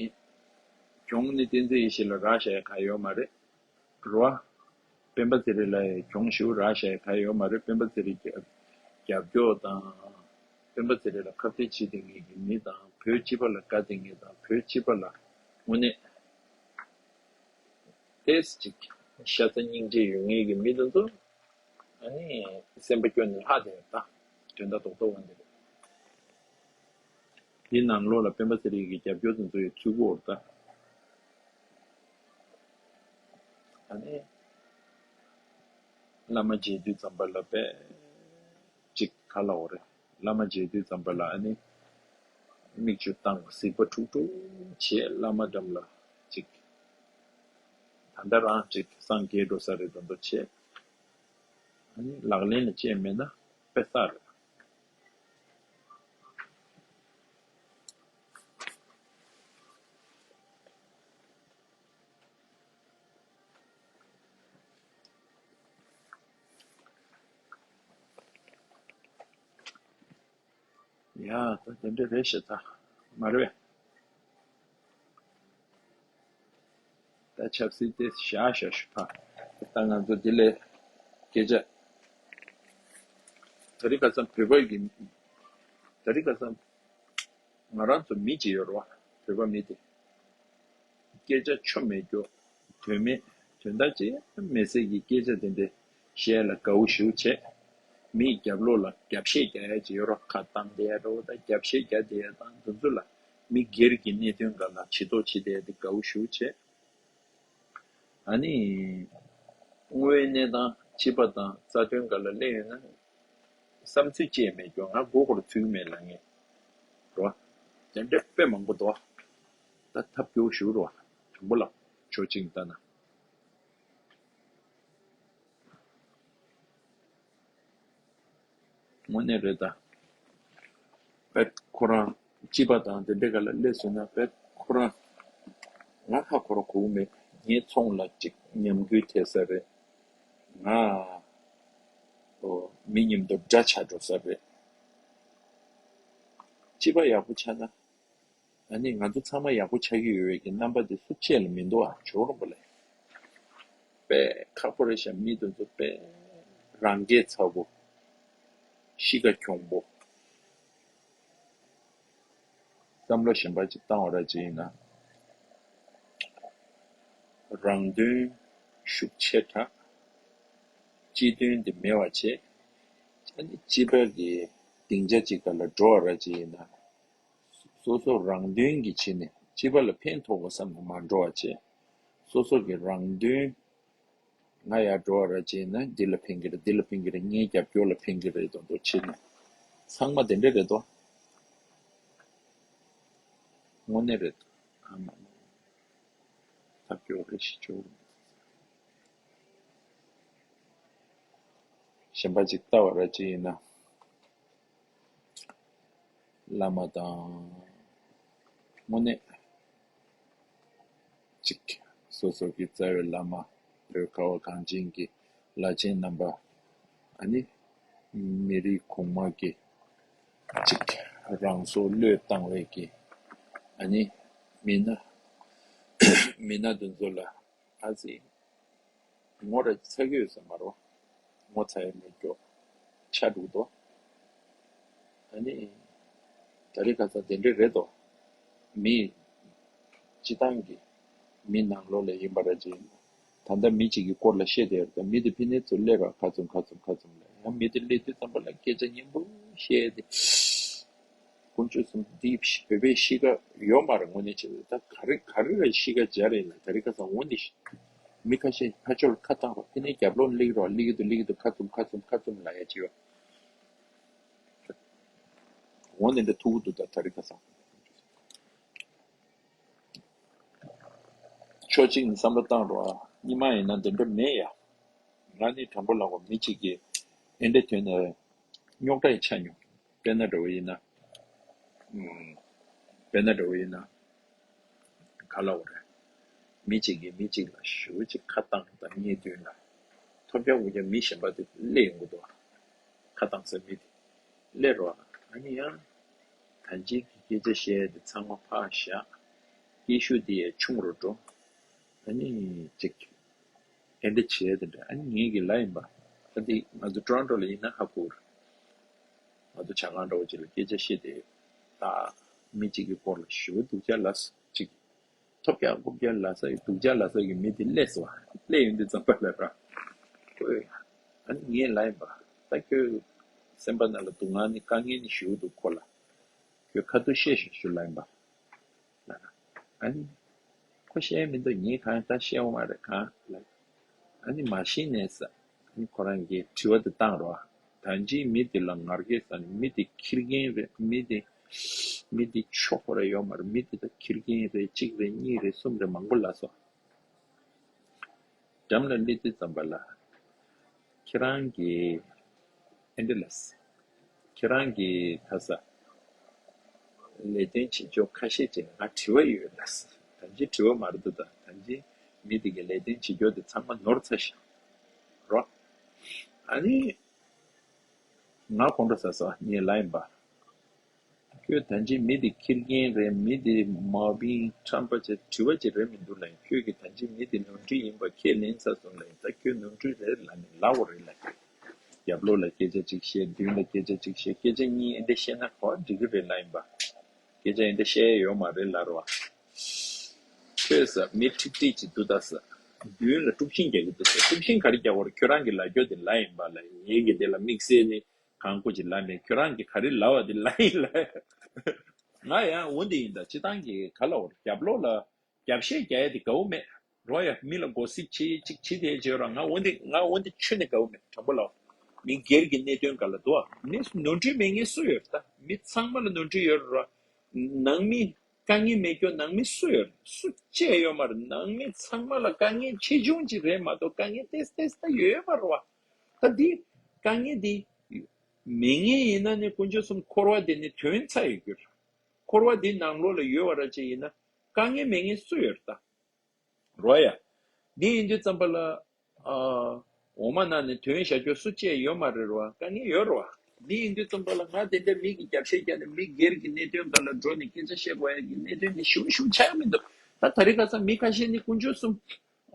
གྱོང་ནི་བསྟན་འཛིན་ཡེ་ཤེས་ལ་རག་བཞག་ཡ་གང་ཡོད་མ་རེད། རོ། སྤེན་པ་ཚེ་རིང་ལ་གྱོང་ཞེ་པོ་རག་བཞག་ཡ་གང་ཡོད་མ་རེད། སྤེན་པ་ཚེ་རིང་རྒྱབ་རྒྱབ་སྐྱོར་དང་། སྤེན་པ་ཚེ་རིང་ལ་ཁ་གཏད་བྱེད་བསྡད་མཁན་གྱི་མི་དང་། བོད་སྤྱི་པ་ལ་དགའ་བསྡད་མཁན་དང་། བོད་སྤྱི་པ་ལ་དངོས་གནས་ཏོག་ཙམ་ཅིག་ཤ་ཚ་སྙིང་རྗེ་ཡོད་མཁན་གྱི་མི་དེ་ཚོ་ཨ་ནི་སེམས་པ་སྐྱོ་ནས་ལྷག་བསྡད་ཡོད་ད། དོན་དག་རྡོག་རྡོག་འོང་འདི་རེད། འདི་ནང་ལོགས་ལ་སྤེན་པ་ཚེ་རིང་གི་རྒྱབ་སྐྱོར་དེ་ཚོ་ཡི་ཚུད་གོ་ད། ཨ་ནི། བླ་མ་མཇལ་དུས་ཙམ་པ་ལ་དཔེ་ཅིག་ག་ལ་འོ་རེད། བླ་མ་མཇལ་དུས་ཙམ་པ་ལ་ཨ་ནི། མིག་ཆུ་བཏང་། གཟིགས་པ་འཁྲུག་འཁྲུག་བྱས། བླ་མ་འགྲམ་ལ་ཅིག་ད་ལྟ་རང་ཅིག་སངས་རྒྱས་འགྲོ་ས་རེད་དོན་དུ་བྱས། ཨ་ནི་ལག་ལེན་ལ་བཅས་མེད་ན་དཔེ་བསགས་རེད། ཡ། ད་དེ་འདྲ་རེད་ཤག་ད། མ་རེད་པས། ད་ཆབ་སྲིད་དེ་བཞག་བཞག་ཞུ་ཕ། ད་ང་ཚོ་དེ་ལས་སྐད་ཆ། དེ་རིང་ཁ་སང་བོད་པ་གི། དེ་རིང་ཁ་སང་ང་རང་ཚོ་མི་གཅིག་ཡོད་རེད་བ། བོད་པ་མི་དེ། སྐད་ཆ་ཆོ་མེད་རྒྱུ། དོན་མེད། དོན་དག་ཅིག་མེད་ཟེར་གྱི་སྐད་ཆ་དེ་འདྲ་བཤད་ལ་དགའ་བོ་ཞེ་པོ་བྱས། མིའི་རྒྱབ་ལོགས་ལ་རྒྱབ་བཤད་རྒྱག་ཡ་ཅིག་ཡོད་རོགས། ཁ་བཏང་བསྡད་ཡ་འདྲ་བོ་དང་། རྒྱབ་བཤད་རྒྱག་བསྡད་ཡ་དང་། འདི་ཚོ་ལ་མི་སྒེར་གྱི་གནད་དོན་སྒང་ལ་ཇུས་གཏོགས་བྱེད་བསྡད་ཡ་དེ་དགའ་བོ་ཞེ་པོ་བྱས། ཨ་ནི། དངོས་ཡོད་གནས་སྟངས་སྤྱི་པ་དང་རྩ་དོན་སྒང་ལ་སླེབས་ཡོང་ན། བསམ་ཚུལ་བཅས་མེད་ཀྱང་ང་མགོ་སྐོར་ཚུགས་མེད་ལབ་མཁན་རེད་བ། དེ་འདྲ་དཔེ་མང་པོ་འདུག་བ། ད་ཐབས་སྐྱོ་བོ་ཞིག་རེད་བ། དྲང་པོ་ལབ་ཕྱོགས་གཅིག་ནས་ལྟ་ན། དངོས་གནས་རེད་ད། དཔེ་ ཁོ་རང་སྐྱིད་པ་དང་དེ་འདྲའི་སྒང་ལ་སླེབས་སོང་ན་དཔེ་ཁོ་རང་ང་ཧ་ཁོ་རང་གོ་གི་མེད། ངའི་ཚོང་ལ་ཅིག་ཉམས་རྒུད་ཐེབས་ས་རེད། ང་ཨོ་མི་མཉམ་དུ་དགྲ་ཆགས་འགྲོ་ས་རེད། སྐྱིད་པ་ཡག་པོ་ཆགས་ན། ཨ་ནི་ང་ཚོ་ཚང་མ་ཡག་པོ་ཆགས་ཀྱི་ཡོད་པའི་གི་རྣམ་པ་དེ་སུ་གཅིག་ལ་མི་འདུག་ཨ། ཇོ་རོང་པོ་ལ་དཔེ་ཁག་པོ་རེད་ཤག། མི་དེ་ཚོ་དཔེ་རང་སྐྱིད་ཚ་པོ། གཤིས་ཀ་གྱོང་པོ། བསམ་བློ་གཞན་པ་ཅིག་བཏང་བ་ར་ཅིག་ཡིན་ན། རང་དོན་ཤུགས་ཆེ་དྲགས། སྤྱི་དོན་དེ་མེད་པ་བྱས། ཨ་ནི་སྤྱི་པའི་གི་སྡིངས་ཆ་ཅིག་སྒང་ལ་འགྲོ་བ་ར་ཅིག་ཡིན་ན། སོ་སོ་རང་དོན་གྱི་ཆེད་ནས་སྤྱི་པ་ལ་ཕན་ཐོགས་པ་བསམ་ནས་མ་འགྲོ་བ་བྱས། སོ་སོ་གི་རང་དོན། ང་ཡར་འགྲོ་བ་ར་བྱས་ན་འདི་ལ་ཕན་གྱི་རེད། འདི་ལ་ཕན་གྱི་རེད། ངའི་རྒྱབ་སྐྱོར་ལ་ཕན་གྱི་རེད་དོ་འདོ་བྱས་ནས། ཚང་མ་དེ་འདྲ་རེད་དོ། དངོས་གནས་རེད། ཨ་མ། ཐབས་སྐྱོ་རེ་ཞིག་བྱུང་། གཞན་པ་ཅིག་ལྟ་བ་ར་ཅིག་ཡིན་ན། བླ་མ་དང་། དངོས་གནས་ཅིག་སོ་སོ་གི་རྩ་བའི་བླ་མ་བོད་ཁ་བ་གངས་ཅན་གྱི་བླ་ཆེན་རྣམ་པ། ཨ་ནི་མི་རིགས་གོང་མ་གི་ཅིག་རང་སྲོག་བློས་བཏང་བའི་གི་ཨ་ནི་མི་སྣ་མི་སྣ་དེ་ཚོ་ལ། ཨ་ཙི། ངོ་ར་ཚ་གི་ཡོད་ས་མ་རོ། ངོ་ཚ་ཡ་མེད་ཀྱོ། ཆ་འགྲིག་དོ། ཨ་ནི། ད་རེས་ཁ་སང་དེ་འདྲ་རེད་དོ། མི། སྤྱི་བཏང་གི་མི་ནང་ལོགས་ལ་ཡིན་པ་ར་ཅིག། ད་ལྟ་མི་གཅིག་གི་སྐོར་ལ་བཤད་དེ་ཡོད་རེད། མི་དེ་ཕི་ནས་ཚུར་སླེབས་ར་ཁ་ཚུམ་ཁ་ཚུམ་ཁ་ཚུམ་ལ། ཡང་མི་དེ་སླེབས་དུས་ཙམ་པ་ལ་སྐད་ཆ་སྙན་པོ་བཤད་དེ། དཀོན་མཆོག་གསུམ། འདི་བོད་པའི་གཤིས་ཀ་ཡོད་མ་རེད། དངོས་གནས་བྱས་ད་ག་རེ་ག་རེ་རེད། གཤིས་ཀ་འཇགས་རེད་ལ། ད་རེས་ཁ་སང་འོ་ནི་མི་ཁ་ཤས་ཕར་ཕྱོགས་ལ་ཁ་བཏང་རོགས། ཕི་ནས་རྒྱབ་ལོགས་སླེབས་རོགས། སླེབས་ཀྱི་འདུག་སླེབས་ཀྱི་འདུག་ཁ་བཙུམ་ཁ་བཙུམ་ཁ་བཙུམ་ལབ་ཡ་ཅིག་ཡོད། འོ་ནི་འདྲ་ཐུག་གི་འདུག་ད་ད་རེས་ཁ་སང་ཕྱོགས་གཅིག་ནས་བསམ་བློ་བཏང་རོགས། སྔོན་མ་ཡིན་ན་འདི་འདྲ་མེད་ཡ། ང་ནི་དྲང་པོ་ལབ་དགོས། མི་གཅིག་གིས་ཨེ་འདྲ་ཐོན་ནས་རྙོག་དྲ་ཡི་ཆ་མྱོང་། དཔེར་ན་འདྲ་བོ་ཡིན་ན། ཨུམ། དཔེར་ན་འདྲ་བོ་ཡིན་ན། ག་ལབ་དགོས་རེད། མི་གཅིག་གིས་མི་གཅིག་ལ་ཞེ་པོ་ཅིག་ཁ་བཏང་དང་། ངས་མདུན་ལ། ཐོབ་རྒྱག་འུ་རྒྱག་མི་གཞན་པ་དེ་སླེབས་ཡོང་གི་འདུག་ཁ་བཏང་ས་མི་དེ་སླེབས་རོགས། ཨ་ནི་ཡང་། ད་ཅིག་གི་སྐད་ཆ་བཤད་ཡ་དེ་ཚང་མ་ཕར་བཞག་སྐད་ཤུགས་དེ་ཡང་ཆུང་རུ་འགྲོ། ཨ་ནི་ཅིག་ཨེ་འདྲ་བྱས་དེ་འདྲ། ཨ་ནི་ངེད་ཀྱི་ལ་ཡིན་པ། ཨ་འདི་ང་ཚོ་ཊོ་རོན་ཊོ་ལ་ཡིན་ན་ཧ་གོ་རེད། ང་ཚོ་ཇ་ཁང་འདྲ་བོ་ཅིག་ལ་སྐད་ཆ་བཤད་དེ། ད་མི་གཅིག་གི་སྐོར་ལ་ཞེ་པོ་སྡུག་ཅག་ལབ་སོང་ཅིག་ཐོབ་རྒྱག་རྐུབ་བཀྱག་ལབ་ས་ཡི་སྡུག་ཅག་ལབ་ས་ཡི་མི་དེ་སླེབས་སོང་། སླེབས་ཡོང་དུས་ཙམ་པ་ལ་ར། ཁོས། ཨ་ནི་ངའི་ལ་ཡིན་པ། ད་ཁྱོད་སེམས་པ་ནང་ལ་སྡུག་བསྔལ་ནི་དཀའ་ངལ་ནི་ཞེ་པོ་འདུག་ཁོ་ལ། ཁྱོད་ཁ་ཐུག་བཤད་ཤོག་ཞུ་ལ་ཡིན་པ། ལ་ན། ཨ་ནི། ཁོ་བཤད་མི་འདུག་ངས་གང་ད་བཤད་འོང་མ་རེད་གང་ལ། ཨ་ནི་མ་གཞི་ནས་ས། ཨ་ནི་ཁོ་རང་གིས་དྲི་བ་དེ་བཏང་རོགས། ད་ཅིའི་མི་དེ་ལ་ངར་སྐད་ཟ་ནས། མི་དེ་ཁྱི་རྒན་རེད། མི་དེ། མི་དེ་ཆོག་པ་རེད་ཡོད་མ་རེད། མི་དེ་ད་ཁྱི་རྒན་རེད། གཅིག་རེད། གཉིས་རེད། གསུམ་རེད། མང་པོ་ལབ་སོང་། འགྲམ་ལ་སླེབས་དུས་ཙམ་པ་ལ། ཁྱེད་རང་གིས་ཨེ་འདྲ་ལབ། ཁྱེད་རང་གིས་ཁ་ས་ལས་དོན་བྱེད་ཕྱོགས་ཁ་ཤས་ཅིག་ང་དྲི་བ་ཡོད་ལབ། ད་ཅི་དྲི་བ་མ་རེད་འདུག་ད་ད་ཅི་མི་དེ་གི་ལས་དོན་བྱེད་ཕྱོགས་དེ་ཚང་མ་ནོར་ཚར་ཤག་རོ། ཨ་ནི་ང་ཁོང་ཁྲོ་ཟ་ས་ངས་ལབ་ཡིན་པ། ཁྱོད་ད་ཅི་མི་དེ་ཁྱི་རྒན་རེད། མི་དེ་མ་བིན་ཁྲམ་པ་བྱས་དྲི་བ་ཅིག་རེད་མི་འདུག་ལབ་ཡིན། ཁྱོད་ཀྱིས་ད་ཅི་མི་དེ་ནོར་འཁྲུལ་ཡིན་པ་ཁས་ལེན་ཚར་སོང་ལབ་ཡིན། ད་ཁྱོད་ནོར་འཁྲུལ་རེད་ལབ་ནས་ལབ་དགོས་རེད་ལབ་ཡིན། རྒྱབ་ལོགས་ལ་སྐད་ཆ་གཅིག་བཤད། མདུན་ལ་སྐད་ཆ་གཅིག་བཤད། སྐད་ཆ་གཉིས་ཨེ་འདྲ་བཤད་ན་གོ་འགྲིག་གི་རེད་ལབ་ཡིན་པ། སྐད་ཆ་ཨེ་འདྲ་བཤད་ཡ་ཡོད་མ་རེད་ལབ་རོགས། ཁྱོད་ས་མི་ཁྲིག་ཁྲིག་ཅིག་འདུག་ད་ས། མདུན་ལ་དཀྲུག་ཤིང་རྒྱག་གི་འདུག་ས། དཀྲུག་ཤིང་ག་རེ་རྒྱག་དགོས་རེད། ཁྱོད་རང་གིས་ལབ་རྒྱུ་དེ་ལབ་ཡིན་པ་ལ། ངེད་ཀྱིས་དེ་ལ་དམིགས་བསལ་ནི་གང་དགོས་ཅིག་ལབ་མེད། ཁྱོད་རང་གིས་ག་རེ་ལབ་པ་དེ་ལབ་ཡིན་ལ། ང་ཡང་འོ་འདི་ཡིན། ད་སྤྱི་བཏང་གི་ག་ལབ་དགོས་རེད། རྒྱབ་ལོགས་ལ་རྒྱབ་བཤད་རྒྱག་ཡ་དེ་དགའ་བོ་མེད་རོ། ཡ་མི་ལ་གོ་སིབ་བྱེད་ཅིག་བྱེད་དེ་བྱེད་རོགས། ང་འོ་འདི་ང་འོ་འདི་ཆོས་ནས་དགའ་བོ་མེད། དྲང་པོ་ལབ། མི་སྒེར་གྱི་གནད་དོན་སྒང་ལ་འདུག་ཨ། མི་ནོར་འཁྲུལ་མེད་མཁན་སུ་ཡོད་རེད། ད་མི་ཚང་མ་ལ་ནོར་འཁྲུལ་ཡོད་རེད་རོ། ནང་མི། དཀའ་ངལ་མེད་རྒྱུ་ནང་མི་སུ་ཡོད་རེད། སུ་གཅིག་ཡོད་མ་རེད། ནང་མི་ཚང་མ་ལ་དཀའ་ངལ་ཆེ་ཆུང་ཅིག་རེད་མ་གཏོགས་དཀའ་ངལ་ཏོག་ཙམ་ཏོག་ཙམ་ད་ཡོད་ཡོད་མ་རེད་བ། ད་འདི་དཀའ་ངལ་འདི་མེད་མཁན་ཡིན་ན་ནི་དཀོན་མཆོག་གསུམ་འཁོར་བ་འདི་ནི་དོན་ཚར་ཡོད་རྒྱུ་རེད། འཁོར་བ་འདི་ནང་ལོགས་ལ་ཡོད་པ་ར་ཅིག་ཡིན་ན་དཀའ་ངལ་མེད་མཁན་སུ་ཡོད་རེད་ད། རོ་ཡ། འདི་ཡིན་དུས་ཙམ་པ་ལ། ཨ། འོ་མ་ནང་ནས་དོན་བཞག་རྒྱུ་སུ་བཅས་ཡོད་མ་རེད་རོ། དཀའ་ངལ་ཡོད་རོ། འདི་ཡིན་དུས་ཙམ་པ་ལ་ང་དེ་འདྲ་མི་གི་རྒྱབ་བཤད་རྒྱག་ནས་མི་སྒེར་གྱི་གནད་དོན་སྒང་ལ་འགྲོ་ནས་སྐད་ཆ་བཤད་དགོས་ཡ་གི་གནད་དོན་དེ་ཞུ་ཞུ་ཆགས་མི་འདུག་ད་ད་རེས་ཁ་སང་མི་ཁ་ཤས་ནི་དཀོན་མཆོག་གསུམ།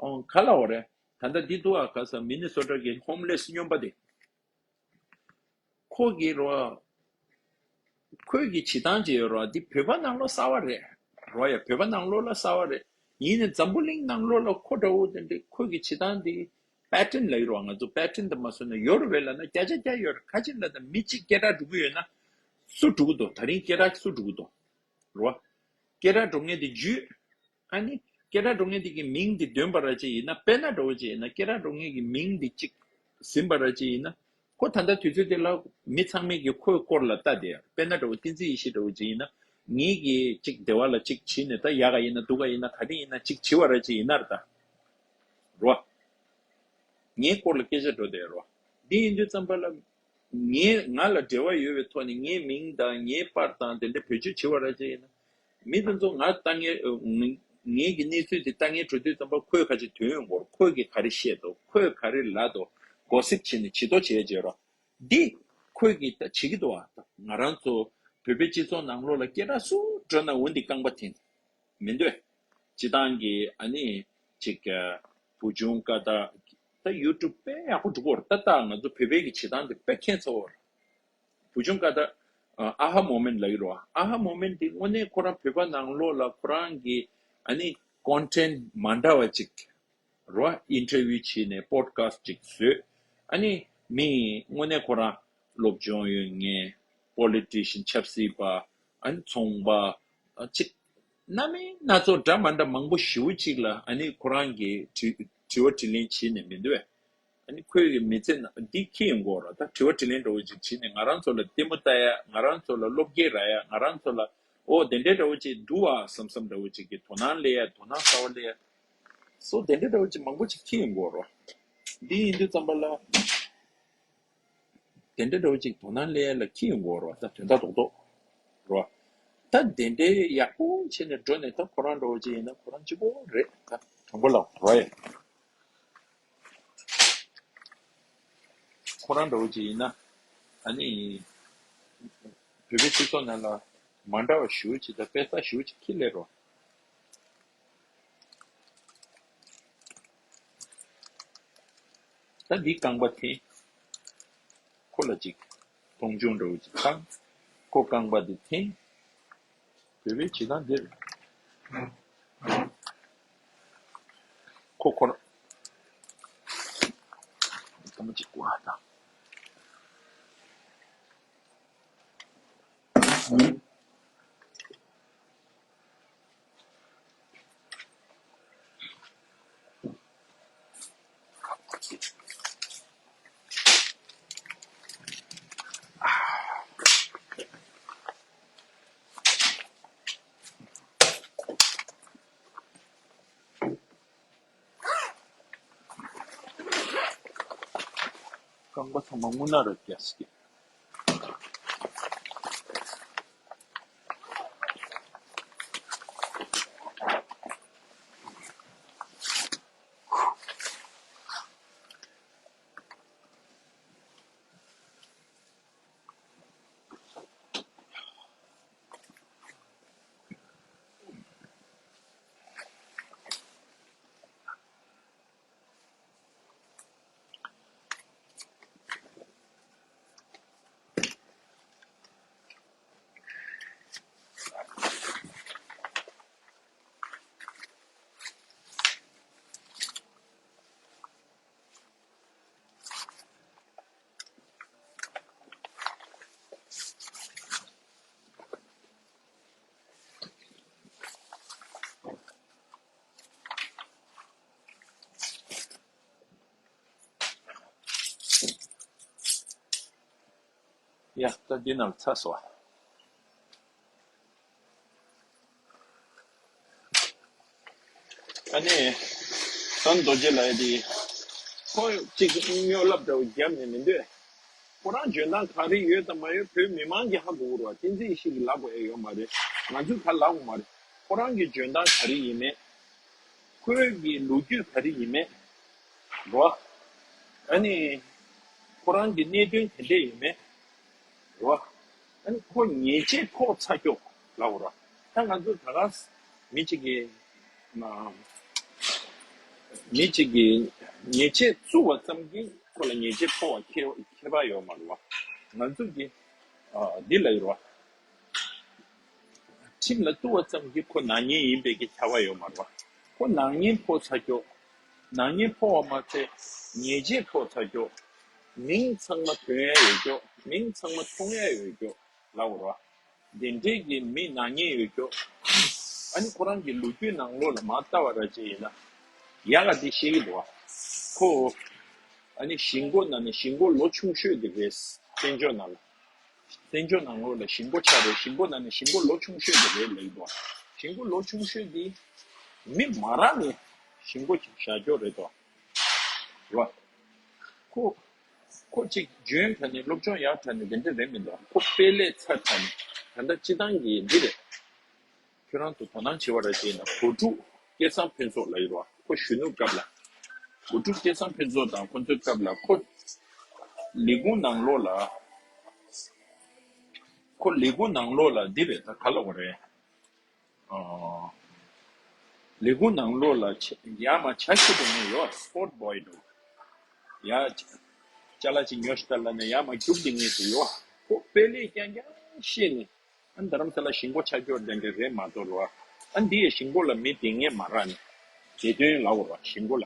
ཨོ་ག་ལ་འོ་རེད། ད་ལྟ་འདི་འདུག་ཨ། ཁ་སང་མི་ནི་སོ་ཊ་གི་ཧོམ་ལེ་སི་སྨྱོན་པ་དེ། ཁོ་གི་རོ། ཁོས་གི་བྱེད་སྟངས་ཅིག་ཡོད་རོ། འདི་བོད་པ་ནང་ལོགས་གསར་བ་རེད། རོ་ཡ། བོད་པ་ནང་ལོགས་ལ་གསར་བ་རེད། ཡིན་ནའི་འཛམ་བུ་གླིང་ནང་ལོགས་ལ་ཁོ་འདྲ་བོ་དེ་འདྲ་ཁོས་གི་བྱེད་སྟངས་འདི་པེ་ཊན་ལ་ཡོད་རོ། ང་ཚོ་པེ་ཊན་དུ་མ་བཟོས་ན་ཡོད་རོ་བས་ལབ་ན་བརྒྱ་ཆ་བརྒྱ་ཡོད་རེད། ཁ་ཅིག་ལ་ད་མི་གཅིག་སྐད་གྲགས་འགྲོ་གི་ཡོད་ན་སུ་འགྲོ་གི་འདུག་ད་རིང་སྐད་གྲགས་སུ་འགྲོ་གི་འདུག་རོ། སྐད་གྲགས་འགྲོ་མཁན་དེ་བརྒྱུད། ཨ་ནི། སྐད་གྲགས་འགྲོ་མཁན་དེ་གི་མིང་དེ་འདོན་པ་ར་ཅིག་ཡིན་ན། དཔེར་ན་འདྲ་བོ་ཅིག་ཡིན་ན་སྐད་གྲགས་འགྲོ་མཁན་གྱི་མིང་དེ་གཅིག་ཟིན་པ་ར་ཅིག་ཡིན་ན། ཁོ་ད་ལྟ་དུས་ཚོད་དེ་ལ་མི་ཚང་མས་ཀྱི་ཁོའི་སྐོར་ལ་ལྟ་དེ། དཔེར་ན་འདྲ་བོ་བསྟན་འཛིན་ཡེ་ཤེས་འདྲ་བོ་ཅིག་ཡིན་ན། ངེད་ཀྱིས་གཅིག་སྡེ་བ་ལ་གཅིག་བྱིན་ནས་ད་ཡག་ག་ཡིན་ན་སྡུག་ག་ཡིན་ན་ག་རེ་ཡིན་ན་གཅིག་བྱི་བ་ར་ཅིག་ཡིན་ན་ར་ད། རོ། ངའི་སྐོར་ལ་སྐད་ཆ་འགྲོ་བསྡད་རོ། འདི་ཡིན་དུས་ཙམ་པ་ལ། ངའི་ང་ལ་འབྲེལ་བ་ཡོད་པའི་ཐོག་ནས་ངའི་མིང་དང་ངའི་པར་དང་དེ་འདྲ་བེད་སྤྱོད་བྱེད་པ་ར་ཅིག་ཡིན་ན། མི་དེ་ཚོ་ང་ལྟ་ངའི་ངའི་གི་གནས་ཚུལ་དེ་ལྟ་ངའི་འགྲོ་དུས་ཙམ་པ་ཁོས་ག་ཅིག་དོན་ཡོང་གོ། ཁོས་གི་ག་རེ་བཤད་འདུག་ཁོས་ག་རེ་ལབ་འདུག་གོ་སིབ་བྱས་ནས་བྱི་དོར་བྱས་བྱས་རོ། འདི་ཁོས་གི་ད་བྱེད་ཀྱི་འདུག་ཨ། ང་རང་ཚོ་བོད་པའི་སྤྱི་ཚོགས་ནང་ལོགས་ལ་སྐད་གྲགས་སུ་འགྲོ་ན་འོ་འདི་རྐང་པ་འཐེན། མི་འདོད། སྤྱི་བཏང་གི་ཨ་ནི་ཅིག་བུ་ཆུང་ཀ་ད། ད་ཡུ་ཊུབ་དཔེ་ཡག་པོ་འགྲོ་གི་རེད། ད་ད་ང་ཚོ་བོད་པའི་གི་བྱེད་སྟངས་དེ་དཔེ་ཁྱད་མཚར་པོ་རེད། བུ་ཆུང་ཀ་ད། ཨ་ཧ་མོ་མེན་ཊི་ལབ་ཀྱི་རེད་བ། ཨ་ཧ་མོ་མེན་ཊི་དེ་དངོས་གནས་ཁོ་རང་བོད་པ་ནང་ལོགས་ལ་ཁོ་རང་གི་ཨ་ནི་ཀོན་ཊེན་ཊི་མ་འདྲ་བ་ཅིག་རོ། ཨིན་ཊར་བིའུ་བྱས་ནས་པོ་ཌི་ཁ་སི་ཊི་ཅིག་བཟོས། ཨ་ནི་མི་དངོས་གནས་ཁོ་རང་སློབ་སྦྱོང་ཡོད་མཁན། པོ་ལི་ཊི་ཤན། ཆབ་སྲིད་པ། ཨ་ནི་ཚོང་པ། ཨ་ཅིག་སྣ་མིན་སྣ་ཚོགས་འདྲ་མ་འདྲ་མང་པོ་ཞེ་པོ་ཅིག་ལ་ཨ་ནི་ཁོ་རང་གིས་དྲི་དྲི་བ་དྲིས་ལན་བྱས་ནས་མི་འདུག་བས། ཨ་ནི་ཁོའི་གི་མི་ཚེ་ནང་འདི་ཁྱི་ཡོང་གི་རེད། ད་དྲི་བ་དྲིས་ལན་འདྲ་བོ་ཅིག་བྱས་ནས་ང་རང་ཚོ་ལ་ལྟད་མོ་ལྟ་ཡ། ང་རང་ཚོ་ལ་བློ་སྐྱེད་རག་ཡ། ང་རང་ཚོ་ལ་ཨོ་དེ་འདྲའི་འདྲ་བོ་ཅིག་འདུག་ཨ་བསམ་བསམ་འདྲ་བོ་ཅིག་གི་དོ་སྣང་སླེབས་ཡ། དོ་སྣང་གསར་པ་སླེབས་ཡ། སོ་དེ་འདྲའི་འདྲ་བོ་ཅིག་མང་པོ་ཅིག་ཁྱི་ཡོང་གི་རེད། འདི་ཡིན་དུས་ཙམ་པ་ལ། དེ་འདྲའི་འདྲ་བོ་ཅིག་དོ་སྣང་སླེབས་ཡ་ལ་ཁྱི་ཡོང་གི་རེད། ད་དོན་དག་རྡོག་རྡོག་རེད། ད་དེ་འདྲའི་ཡག་པོ་བྱས་ནས་འགྲོ་ནས་ད་ཁོ་རང་འདྲ་བོ་ཅིག་ཡིན་ན་ཁོ་རང་གཅིག་པོ་རེད། ད་དྲང་པོ་ལབ་རོ་ཡ། ཁོ་རང་འདྲ་བོ་ཅིག་ཡིན་ན། ཨ་ནི། བོད་པའི་སྤྱི་ཚོགས་ནང་ལ་མ་འདྲ་བ་ཞེ་པོ་ཅིག་དང་དཔེ་གསར་ཞེ་པོ་ཅིག་ཁྱི་སླེབས་རོ། ད་འདི་རྐང་པ་འཐེན། ཁོ་ལ་ཅིག་མཐོང་ཆུང་འདྲ་བོ་ཅིག་བཏང་། ཁོ་རྐང་པ་འདི་འཐེན། བོད་པའི་བྱེད་སྟངས་འདིར། ཁོ་ཁོར། ཐ་མ་ཅིག་བ་དང་། རྐང་པ་ཚང་མ་རྔུལ་ནག་རེད་རྒྱ་སྐྱེ། ཡ། ད་འདི་ནང་ཚར་སོང་། ཨ་ནི། ད་རྡོ་རྗེ་ལགས་འདི། ཁོ་གཅིག་སྨྱོ་ལབ་འདྲ་བོ་བརྒྱབ་ནས་མི་འདོད། ཁོ་རང་འཇོན་ཐང་ག་རེ་ཡོད་དང་མ་ཡོད་བོད་མི་མང་གིས་ཧ་གོ་གི་རེད་བ། བསྟན་འཛིན་ཡེ་ཤེས་ཀྱིས་ལབ་དགོས་ཡ་ཡོད་མ་རེད། ང་ཚོས་ག་ལབ་དགོས་མ་རེད། ཁོ་རང་གི་འཇོན་ཐང་ག་རེ་ཡིན་མེད། ཁོའི་གི་ལོ་རྒྱུས་ག་རེ་ཡིན་མེད། རེད་བ། ཨ་ནི་ཁོ་རང་གི་གནད་དོན་དེ་འདྲས་ཡིན་མེད། རེད་བ། ཨ་ནི་ཁོ་ཉེས་ཆད་ཕོག་ཚར་ཀྱོག་ལབ་དགོས་རེད་བ། ད་ང་ཚོ་ད་ག་ས་མི་གཅིག་གིས་ན། མི་གཅིག་གིས་ཉེས་ཆད་བཙུགས་པ་ཙམ་གྱིས་ཁོ་ལ་ཉེས་ཆད་ཕོག་པ་ཁྱད་ཁྱད་པར་ཡོད་མ་རེད་བ། ང་ཚོ་གི་ཨ་འདི་ལ་ཡོད་རེད་བ། ཁྲིམས་ལ་གཏུག་པ་ཙམ་གྱིས་ཁོ་ནག་ཉེས་ཡིན་པའི་གི་ཁྱད་པར་ཡོད་མ་རེད་བ། ཁོ་ནག་ཉེས་ཕོག་ཚར་ཀྱོག་ནག་ཉེས་ཕོག་པ་མ་ཚད་ཉེས་ཆད་ཕོག་ཚར་ཀྱོག་མིང་ཚང་མ་ཐོན་ཡ་ཡོད་ཀྱོག་མིང་ཚང་མ་མཐོང་ཡ་ཡོད་ཀྱོག་ལབ་དགོས་རེད་བ། དེ་འདྲས་ཀྱི་མི་ནག་ཉེས་ཡོད་ཀྱོག་ཨ་ནི་ཁོ་རང་གི་ལོ་རྒྱུས་ནང་ལོགས་ལ་མར་ལྟ་བ་ར་ཅིག་ཡིན་ན། ཡག་ག་འདི་ཤེས་ཀྱི་འདུག་བ། ཁོ། ཨ་ནི་གཞིས་འགོ་ནང་ནས་གཞིས་འགོ་ལོ་ཆུང་ཤོས་དེ་རེད། བཙན་བྱོལ་ནང་ལ། བཙན་བྱོལ་ནང་ལོགས་ལ་གཞིས་འགོ་ཆགས་རེད། གཞིས་འགོ་ནང་ནས་གཞིས་འགོ་ལོ་ཆུང་ཤོས་དེ་རེད་ལབ་ཀྱི་འདུག་བ། གཞིས་འགོ་ལོ་ཆུང་ཤོས་དེ་མི་མ་རག་ནས་གཞིས་འགོ་བཞག་ཀྱོག་རེད་དོ། རེད་བ། ཁོ། ཁོ་གཅིག་འཇོན་དྲགས་ནས་སློབ་སྦྱོང་ཡག་དྲགས་ནས་དེ་འདྲ་རེད་མི་འདུག་ཁོ་དཔེ་ལས་ཚ་དྲགས་ནས་ད་ལྟ་སྤྱི་བཏང་གི་འདི་རེད། ཁྱོད་རང་ཚོ་དོ་སྣང་བྱེད་པ་ར་བྱས་ན་བོད་ཕྲུག་སྐལ་བཟང་ཕུན་ཚོགས་ལབ་ཡོད་རེད་བ། ཁོ་གཞོན་ནུ་སྐབས་ལ། བོད་ཕྲུག་སྐལ་བཟང་ཕུན་ཚོགས་དང་ཁོ་ཚོའི་སྐབས་ལ་ཁོ་ལས་ཁུངས་ནང་ལོགས་ལ། ཁོ་ལས་ཁུངས་ནང་ལོགས་ལ་འདི་རེད། ད་ག་ལབ་དགོས་རེད། ཨ། ལས་ཁུངས་ནང་ལོགས་ལ་ཆ་ཡར་མར་ཆ་ཤི་དུ་མི་ཡོད། སི་པོར་ཊི་བོའི་འདུག་ཡ། ཅ་ལག་ཅིག་ཉོ་ཤི་ད་ལབ་ནས་ཡར་མར་རྒྱུག་དེ་ངེས་སུ་ཡོད། ཁོ་དཔེ་ལས་རྐྱང་རྐྱང་ཤེས་ནས། ཨ་ནི་རྡ་རམ་ས་ལ་གཞིས་འགོ་ཆགས་ཀྱོག་དེ་འདྲ་རེད་མ་གཏོགས་རེད་བ། ཨ་ནི་འདི་ཡི་གཞིས་འགོ་ལ་མི་དེ་ངས་མ་རག་ནས། བདེ་དོན་ལབ་དགོས་རེད་བ། གཞིས་འགོ་ལ་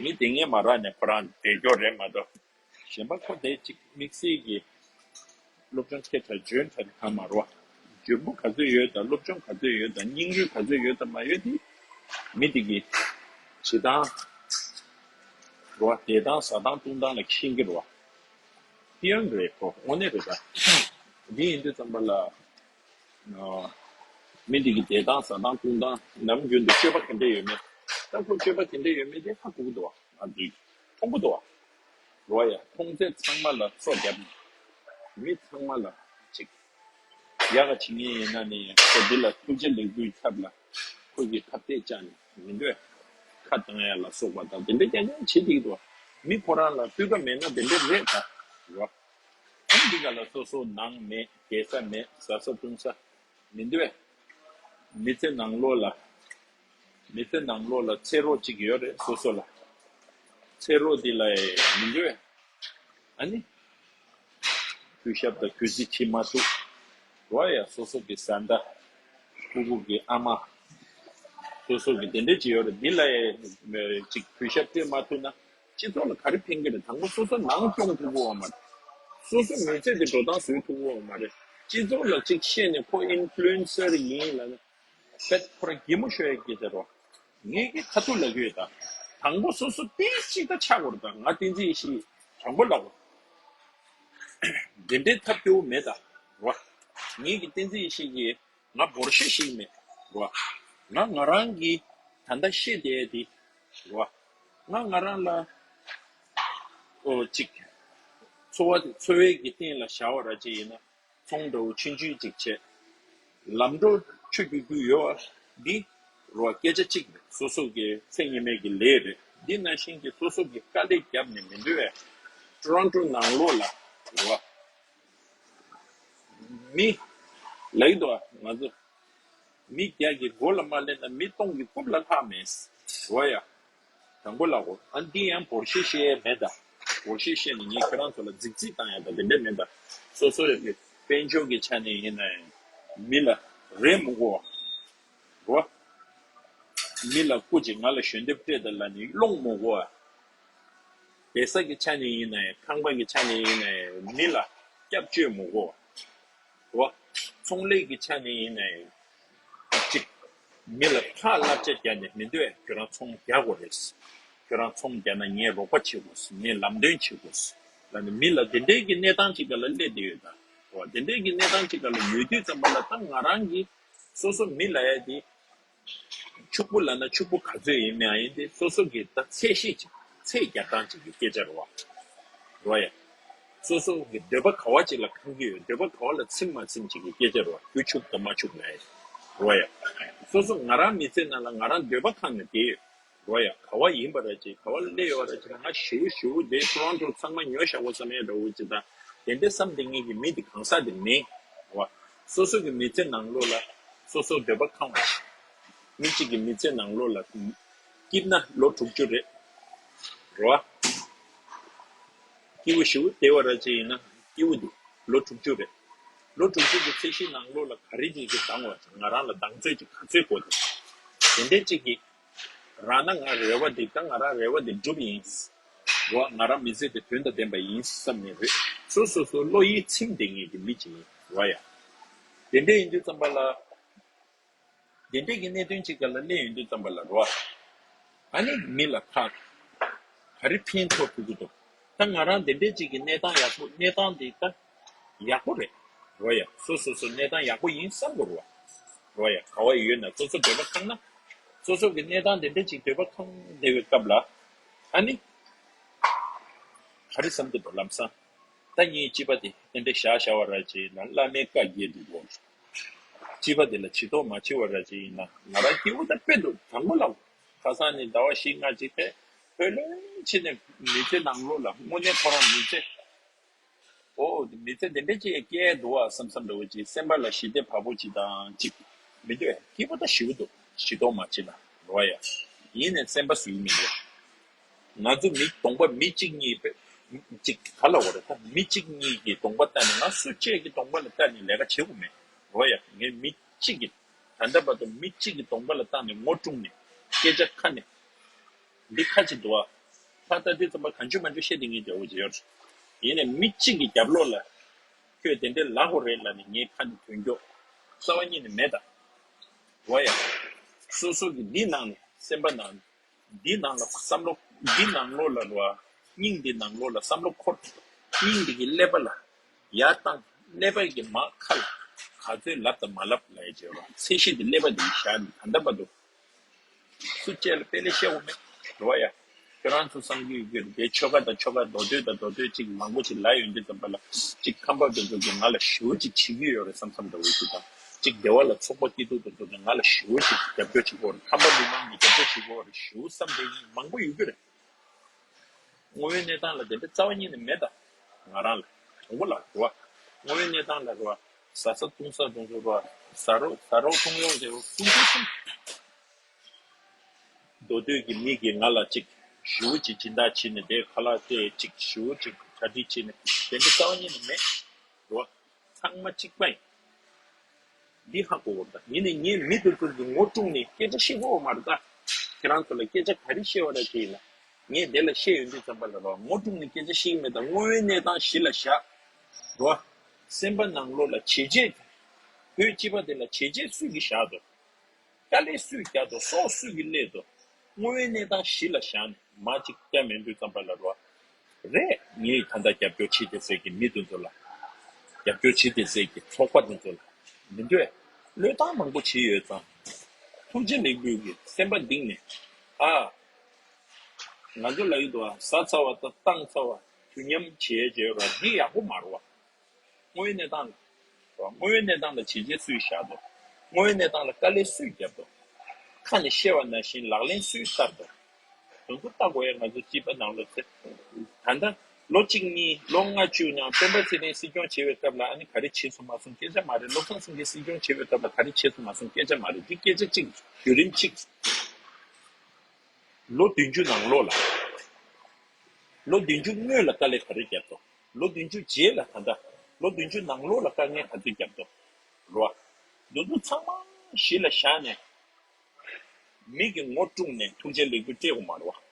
མི་དེ་ངས་མ་རག་ནས་ཁོ་རང་བསྡད་ཀྱོག་རེད་མ་གཏོགས། གཞན་པ་ཁོ་དེ་གཅིག་དམིགས་བསལ་གྱི་སློབ་སྦྱོང་ཐད་ད་འཇོན་ཐད་གང་མ་རེད་བ། འཇོན་པོ་ག་ཚོད་ཡོད་དང་སློབ་སྦྱོང་ག་ཚོད་ཡོད་དང་སྙིང་རུས་ག་ཚོད་ཡོད་དང་མ་ཡོད་དེ། མི་དེ་གི་བྱེད་སྟངས་རེད་བ། བསྡད་སྟངས་ཟ་སྟངས་བཏུང་སྟངས་ལ་མཁྱེན་གྱི་རེད་བ། ཤེས་ཡོན་རེད་ཁོ། དངོས་གནས་རེད་ད། འདི་ཡིན་དུས་ཙམ་པ་ལ། ཨ། མི་འདི་གི་བསྡད་སྟངས་ཟ་སྟངས་བཏུང་སྟངས་ནམ་རྒྱུན་དུ་སྤྱོད་པ་ག་འདྲ་ཡོད་མེད། ད་ཁོ་སྤྱོད་པ་དེ་འདྲ་ཡོད་མེད་དེ་ཧ་གོ་གི་འདུག་བ། ང་ཚོས་མཐོང་གི་འདུག་བ། རོ་ཡ། མཐོང་ཚད་ཚང་མ་ལ་སོ་བརྒྱབ་ནས། མི་ཚང་མ་ལ་ཅིག་ཡག་ག་བྱེད་ངེས་ཡིན་ན་ནི་ཁོ་འདི་ལ་ཐུགས་རྗེ་ལེགས་འབུལ་ཁྱབ་ལ་ཁོ་གི་ཁ་གཏད་བཅག་ནས་མི་འདོད་ཁ་བཏང་ཡ་ལ་སོགས་པ་དང་དེ་འདྲ་རྐྱང་རྐྱང་བྱེད་ཀྱི་འདུག་བ། མི་ཁོ་རང་ལ་སྤུས་ཀ་མེད་ན་དེ་འདྲ་རེད་ད། རོ། ཨ་ནི་འདི་ག་ལ་སོ་སོ་ནང་མེད། བསྡད་ས་མེད། ཟ་ས་བཏུང་ས་མི་འདུག་བས། མི་ཚེ་ནང་ལོགས་ལ། མི་ཚེ་ནང་ལོགས་ལ་ཚེ་རོགས་གཅིག་ཡོད་རེད་སོ་སོ་ལ། ཚེ་རོགས་འདི་ལ་མི་འདུག་བས། ཨ་ནི། གུས་ཞབས་དང་གུས་བརྩི་བྱེད་མ་ཐུབ། རོ་ཡ། སོ་སོ་གི་བཟའ་ཟླ། སྤུ་གུ་གི་ཨ་མ། སོ་སོ་གི་དེ་འདྲས་ཅིག་ཡོད་རེད། འདི་ལ་ཅིག་གུས་ཞབས་སྤྲད་མ་ཐུབ་ན། སྤྱི་ཚོགས་ལ་ག་རེ་ཕན་གྱི་རེད། དང་པོ་སོ་སོ་ནང་སྐྱོང་ཐུབ་ཀྱི་ཡོད་མ་རེད། སོ་སོ་མི་ཚེ་འདི་འགྲོ་སྟངས་བཟོ་ཐུབ་ཀྱི་ཡོད་མ་རེད། སྤྱི་ཚོགས་ལ་ཅིག་བཤད་ནས་ཁོ་ཨིན་ཕུ་ལུ་ཨེན་སར་ཡིན་ལབ་ན། དཔེ་ཁོ་རང་གད་མོ་ཤོར་ཡ་སྐད་ཆ་རོ། ངས་ཀྱི་ཁ་ཐུག་ལབ་ཀྱི་ཡོད་ད། དང་པོ་སོ་སོ་ཏིག་ཅིག་ད་ཆགས་དགོས་རེད་ད། ང་བསྟན་འཛིན་ཡེ་ཤེས་དྲང་པོ་ལབ་དགོས། འདི་འདྲའི་ཐབས་སྐྱོ་བོ་མེད་ད། རོ། ངས་ཀྱི་བསྟན་འཛིན་ཡེ་ཤེས་ཀྱི། ང་འབོར་ཤེས་ཤིག་མེད། རོ། ང་ང་རང་གི་ད་ལྟ་ཤེས་བསྡད་དེ། རོ། ང་ང་རང་ལ་ཨོ་ཅིག་འཚོ་བ་འཚོ་བའི་གི་སྟེང་ལ་བཞག་པ་ར་ཅིག་ཡིན་ན་ཚོང་འདྲ་བོ་ཆུང་ཆུང་ཅིག་བྱས། ལམ་འགྲོ་ཆུ་རྒྱུག་རྒྱུ་ཡོད་པ་འདི་རོ་སྐད་ཆ་གཅིག་རེད། སོ་སོ་གི་ཚེ་སྔོན་མའི་གི་ལས་རེད། འདི་ནང་བཞིན་གྱི་སོ་སོ་གི་དཀའ་ལས་བརྒྱབ་ནས་མི་འདུག་བས། ཊོ་རོན་ཊོ་ནང་ལོགས་ལ་རོ། མི་ལག་ཏུ་ང་ཚོ་མི་བརྒྱ་གི་མགོ་ལ་མ་སླེབས་ན་མི་སྟོང་གི་རྐུབ་ལ་ལྷག་མེད། རོ་ཡ། དང་པོ་ལ་གོ་ཨ་འདི་ཡང་འབོར་ཤེས་ཤེས་མེད་ད། འབོར་ཤེས་ཤེས་ནས་ངས་ཁྱེད་རང་ཚོ་ལ་རྫིག་རྫིག་བཏང་ཡ་ད་དེ་འདྲ་མེད་ད། སོ་སོ་ཡ་གི་དཔལ་འབྱོར་གྱི་ཆ་ནས་ཡིན་ན་ཡང་མི་ལ་རེ་མི་དགོས་པ། རོ། མི་ལ་སྐུ་མཁྱེན་ང་ལ་ཞལ་འདེབས་སྤྲད་དང་ལབ་ནས་སློང་མི་དགོས་པ། བསྡད་ས་གི་ཆ་ནས་ཡིན་ན་ཡང་ཁང་པ་གི་ཆ་ནས་ཡིན་ན་ཡང་མི་ལ་སྐྱབས་བཅོལ་མི་དགོས་པ། རོ། ཚོང་ལས་ཀྱི་ཆ་ནས་ཡིན་ན་ཡང་གཅིག་མི་ལ་ཁ་བསླབ་བྱ་རྒྱག་ནས་མི་འདོད་ཁྱོད་རང་ཚོང་རྒྱག་དགོས་རེད། ཁྱོད་རང་ཚོང་རྒྱག་ན་ངས་རོགས་པ་བྱེད་དགོས། ངས་ལམ་སྟོན་བྱེད་དགོས་ལབ་ནས་མི་ལ་དེ་འདྲའི་གི་གནས་སྟངས་ཅིག་ག་ལ་སླེབས་བསྡད་ཡོད་ད། འོ་དེ་འདྲའི་གི་གནས་སྟངས་ཅིག་ག་ལ་ཡོད་དུས་ཙམ་པ་ལ་ད་ང་རང་གིས་སོ་སོ་མི་ལ་ཡ་དེ་ཕྱུག་པོ་ལབ་ན་ཕྱུག་པོ་ག་ཚོད་ཡིན་མིན་ཨ་ཡིན་དེ་སོ་སོ་གི་ད་ཚད་གཞི་ཅིག་ཚད་རྒྱག་སྟངས་ཅིག་གི་སྐད་ཆ་རེད་བ། རོ་ཡ། སོ་སོ་གི་འདོད་པ་ག་བ་ཅིག་ལ་ཁེངས་ཀྱི་ཡོད། འདོད་པ་ག་བ་ལ་ཚིམ་མ་ཚིམ་ཅིག་གི་སྐད་ཆ་རེད་བ། རྒྱུ་ཆུག་དང་མ་ཆུག་ལ་ཡ་རེད་བ་ཡ། སོ་སོ་ང་རང་མི་ཚེ་ནང་ལ་ང་རང་འདོད་པ་ཁེངས་ནས་བསྡད་ཡོད་རེད་བ་ཡ། ག་བ་ཡིན་པ་ར་ཅིག་ག་བ་སླེབས་ཡོད་ར་ཅིག་ང་ཞེ་པོ་ཞེ་པོ་དེ་ཁོ་རང་ཚོ་ཚང་མ་ཉོ་བཞག་གོ་བསམ་ཡས་འདྲ་བོ་ཅིག་དང་། དེ་འདྲ་བསམ་བསྡད་མཁན་གྱི་མི་དེ་གང་ཟག་དེ་མིན་རེད་བ། སོ་སོ་གི་མི་ཚེ་ནང་ལོགས་ལ་སོ་སོ་འདོད་པ་ཁེངས་པ་ཞིག་མི་གཅིག་གི་མི་ཚེ་ནང་ལོགས་ལ་སྐྱིད་ན་ལོ་དྲུག་ཅུ་རེད་རེད་བ། སྐྱིད་པོ་ཞེ་པོ་བསྡད་ཡོད་ར་ཅིག་ཡིན་ན་སྐྱིད་པོ་འདུག་ལོ་དྲུག་ཅུ་རེད། ལོ་དྲུག་ཅུ་གི་ཚད་གཞི་ནང་ལོགས་ལ་ག་རེ་ཅིག་གིས་འདང་བ་ཅིག་ང་རང་ལ་འདང་ཚོད་ཅིག་ག་ཚོད་དགོས་འདུག་དེ་འདྲ་ཅིག་གིས་རང་ན་ང་རེ་བ་འདི་ད་ང་རང་རེ་བ་འདི་འགྲུབ་ཡིན་རེད་བ། ང་རང་མི་ཚེ་འདི་དོན་དང་ལྡན་པ་ཡིན་བསམ་ནས་རེད། སོ་སོ་སོ་བློ་ཡིད་ཚིམ་བསྡད་མཁན་གྱི་མི་ཅིག་ཡིན་རེད་བ་ཡ། དེ་འདྲ་ཡིན་དུས་ཙམ་པ་ལ། དེ་འདྲས་ཀྱི་གནད་དོན་ཅིག་སྒང་ལ་སླེབས་ཡོང་དུས་ཙམ་པ་ལ་རོ། ཨ་ནི་མི་ལ་ཁག་ག་རེ་ཕན་ཐོགས་ཐུབ་ཀྱི་འདུག་ད་ང་རང་དེ་འདྲས་ཅིག་གི་གནས་སྟངས་ཡག་པོ་གནས་སྟངས་དེ་ད་ཡག་པོ་རེད་རོ་ཡ། སོ་སོ་སོ་གནས་སྟངས་ཡག་པོ་ཡིན་བསམ་གྱི་རོ། རོ་ཡ་ག་བ་ཡོད་ན་སོ་སོ་འདོད་པ་ཁེངས་ན། སོ་སོ་གི་གནས་སྟངས་དེ་འདྲས་ཅིག་འདོད་པ་ཁེངས་བསྡད་པའི་སྐབས་ལ། ཨ་ནི་ག་རེ་བསམ་གྱི་འདུག་ལམ་སང་། ད་ངས་སྤྱི་པ་དེ་ཏན་ཏན་བཞག་བཞག་པ་ར་ཅིག་ན་བླ་མའི་བཀའ་བརྒྱད་འདུག་གོ། སྤྱི་པ་དེ་ལ་བྱི་དོགས་མ་བྱེད་པ་ར་ཅིག་ཡིན་ན་ང་རང་སྐྱིད་པོ་ད་དཔེ་འདུག་དྲང་པོ་ལབ། ཁ་སང་ནས་ཟླ་བ་བཞི་ལྔ་ཅིག་ཕེ་ཕེ་ལོན་ཕྱིན་ནས་མི་ཚེ་ནང་ལོགས་ལ་དངོས་གནས་ཁོ་རང་མི་ཚེ། ཨོ་མི་ཚེ་དེ་འདྲ་ཅིག་སྐྱེལ་འདུག་བ་བསམ་བསམ་འདྲ་བོ་ཅིག་སེམས་པ་ལ་ཞི་བདེ་བག་ཕེབས་ཅིག་དང་ཅིག་མི་འདོད་སྐྱིད་པོ་ད་ཞེ་པོ་འདུག་བྱི་དོགས་མ་བྱེད་ན་རོ་ཡ། ཡིན་ནས་སེམས་པ་ཟུག་མི་འདུག་ང་ཚོ་མི་གདོང་པ་མི་གཅིག་གཉིས་པའི་གཅིག་ག་ལ་བ་རེད་ད། མི་གཅིག་གཉིས་ཀྱི་གདོང་པ་ལྟ་ནས་ང་སུ་གཅིག་གི་གདོང་པ་ལ་ལྟ་ནས་ལས་ཀ་བྱེད་དགོས་མེད་རོ་ཡ། ངས་མི་གཅིག་གི་ད་ལྟ་བར་དུ་མི་གཅིག་གི་གདོང་པ་ལ་ལྟ་ནས་ངོ་སྤྲུངས་ནས་སྐད་ཆ་ཁ་ནས་འདི་ཁ་ཅིག་འདུག་ཨ། ད་ལྟ་དུས་ཙམ་པ་གང་བྱུང་མང་བྱུང་བཤད་དེ་ངས་འདྲ་བོ་བྱེད་ཡོད་རེད། ཡིན་ནས་མི་གཅིག་གི་རྒྱབ་ལོགས་ལ་ཁྱོད་དེ་འདྲའི་ལབ་དགོས་རེད་ལབ་ནས་ངས་ཁ་ནས་ཐོན་རྒྱུ་རྩ་བ་ཉིད་ནས་མེད་ད། རོ་ཡ། སོ་སོ་གི་འདི་ནང་ནས་སེམས་པ་ནང་ནས། འདི་ནང་ལ་བསམ་བློ་འདི་ནང་ལོགས་ལ་རོ། སྙིང་འདི་ནང་ལོགས་ལ་བསམ་བློ་འཁོར། སྙིང་འདི་གི་ཀླད་པ་ལ་ཡར་བཏང་ཀླད་པ་གི་མར་ཁ་ལ་ག་ཚོད་ལབ་དང་མ་ལབ་ལབ་ཡ་བྱེད་རོ། ཚད་གཞི་འདི་ཀླད་པ་འདི་བཞག་ནས་ད་ལྟ་བར་དུ་སུ་གཅིག་ལ་དཔེ་ལས་བཤད་དགོས་མེད་རོ་ཡ། ཁྱོད་རང་ཚོ་བསམ་རྒྱུ་ཡོད་རྒྱུ་རེད་དེ་ཆོལ་ཁ་དང་ཆོལ་ཁ་མདོ་སྟོད་དང་མདོ་སྟོད་ཅིག་མང་པོ་ཅིག་ལབ་ཡོང་དུས་ཙམ་པ་ལ་ཅིག་ཁམས་པ་དེ་ཚོ་གིས་ང་ལ་ཞེ་པོ་ཅིག་བྱེད་ཀྱི་ཡོད་རེད་བསམ་བསམ་འདྲ་བོ་ཞིག་དང་། གཅིག་སྡེ་བ་ལ་ཚོགས་པ་སྐྱིད་སྡུག་དང་འདུག་ནས་ང་ལ་ཞེ་པོ་ཅིག་རྒྱབ་སྐྱོར་བྱེད་ཀྱི་ཡོད་རེད། ཁམས་པ་མི་མང་གིས་རྒྱབ་སྐྱོར་བྱེད་ཀྱི་ཡོད་རེད་ཞེ་པོ་བསམ་པའི་མི་མང་པོ་ཡོད་ཀྱི་རེད། དངོས་ཡོད་གནས་སྟངས་ལ་དེ་འདྲ་རྩ་བ་ཉིད་ནས་མེད་ད། ང་རང་ལ་དྲང་པོ་ལབ་རེད་བ། དངོས་ཡོད་གནས་སྟངས་ལ་རེད་བ། ཟ་ས་བཏུང་ས་དུང་ཚོ་རེད་བ། ཟ་རོགས་ཟ་རོགས་འཐུང་རོགས་ཟེར་བ་སུ་འདུག་སེམས། མདོ་སྟོད་ཀྱི་མི་གིས་ང་ལ་ཅིག་ཞེ་པོ་ཅིག་སྦྱིན་བདག་བྱས་ནས་དེ་ཁ་ལག་དེ་ཅིག་ཞེ་པོ་ཅིག་གྲ་སྒྲིག་བྱས་ནས་དེ་འདྲ་རྩ་བ་ཉིད་ནས་མེད་རེད་བ། ཚང་མ་གཅིག་པ་ཡིན། འདི་ཧ་གོ་བར་ད་ཡིན་ནས་ངས་མི་དེ་ཚོ་གི་ངོ་སྤྲུངས་ནས་སྐད་ཆ་བཤད་ཀྱི་ཡོད་མ་རེད་ད། ཁྱེད་རང་ཚོ་ལ་སྐད་ཆ་ག་རེ་བཤད་པ་རེད་དེ་ཡིན་ན། ངས་དེ་ལ་བཤད་ཡོང་དུས་ཙམ་པ་ལ་རོ་ངོ་སྤྲུངས་ནས་སྐད་ཆ་བཤད་ཀྱི་མེད་ད། དངོས་ཡོད་གནས་སྟངས་གཞི་ལ་བཞག་རོ། སེམས་པ་ནང་ལོགས་ལ་བྱས་རྗེས། བོད་སྤྱི་པ་དེ་ལ་བྱས་རྗེས་སུས་ཀྱིས་བཞག་འདུག་དཀའ་ལས་སུས་བརྒྱབ་འདུག་སྲོག་སུས་ཀྱིས་བླངས་འདུག་དངོས་ཡོད་གནས་སྟངས་གཞི་ལ་བཞག་ནས་མ་གཅིག་བརྒྱབ་མེད་དུས་ཙམ་པ་ལ་རོ། རེད། ངས་ད་ལྟ་རྒྱབ་སྐྱོར་བྱེད་བསྡད་སའི་གི་མི་དེ་ཚོ་ལ། རྒྱབ་སྐྱོར་བྱེད་བསྡད་སའི་གི་ཚོགས་པ་དེ་ཚོ་ལ། མི་འདོད། བློས་བཏང་མང་པོ་བྱས་ཡོད་ཙང་། ཐུགས་རྗེ་ལེགས་འབུལ་གྱི་སེམས་པ་གཏིང་ནས། ཨ། ང་ཚོ་ལ་ཡོད་དོ་ཟ་ཚ་བ་དང་བཏང་ཚ་བ་དུས་མཉམ་བྱས་བྱས་ར་འདི་ཡག་པོ་མ་རེད་བ། དངོས་ཡོད་གནས་སྟངས་ལ། དངོས་ཡོད་གནས་སྟངས་ལ་བྱས་རྗེས་སུས་བཞག་འདུག་དངོས་ཡོད་གནས་སྟངས་ལ་དཀའ་ལས་སུས་བརྒྱབ་འདུག་ཁ་ནས་བཤད་པ་ནང་བཞིན་ལག་ལེན་སུས་བསྟར་འདུག་དོན་དུ་ལྟ་དགོས་ཡ་ང་ཚོ་སྤྱི་པ་ནང་ལོགས་ཚེ། ད་ལྟ་ལོ་གཅིག་གཉིས་ལོ་ལྔ་བཅུ་ནང་སྤེན་པ་ཚེ་རིང་སྲིད་སྐྱོང་བྱེད་པའི་སྐབས་ལ་ཨ་ནི་ག་རེ་བྱས་སོང་མ་སོང་སྐད་ཆ་མ་རེད། བློ་བཟང་སེང་གེ་སྲིད་སྐྱོང་བྱེད་པའི་སྐབས་ལ་ག་རེ་བྱས་སོང་མ་སོང་སྐད་ཆ་མ་རེད། འདི་སྐད་ཆ་གཅིག་བརྒྱུད་རིམ་གཅིག་ལོ་བདུན་ཅུ་ནང་ལོགས་ལ། ལོ་བདུན་ཅུ་སྔོན་ལ་དཀའ་ལས་ག་རེ་བརྒྱབ་འདུག་ལོ་བདུན་ཅུ་རྗེས་ལ་ད་ལྟ། ལོ་བདུན་ཅུ་ནང་ལོགས་ལ་དཀའ་ངལ་ག་ཚོད་བརྒྱབ་འདུག་རོ། འདི་ཚོ་ཚང་མ་གཞི་ལ་བཞག་ནས། མི་གི་ངོ་སྤྲུངས་ནས་ཐུགས་རྗེ་ལེགས་འབུལ་སྤྲད་དགོས་མ་རེད་བ།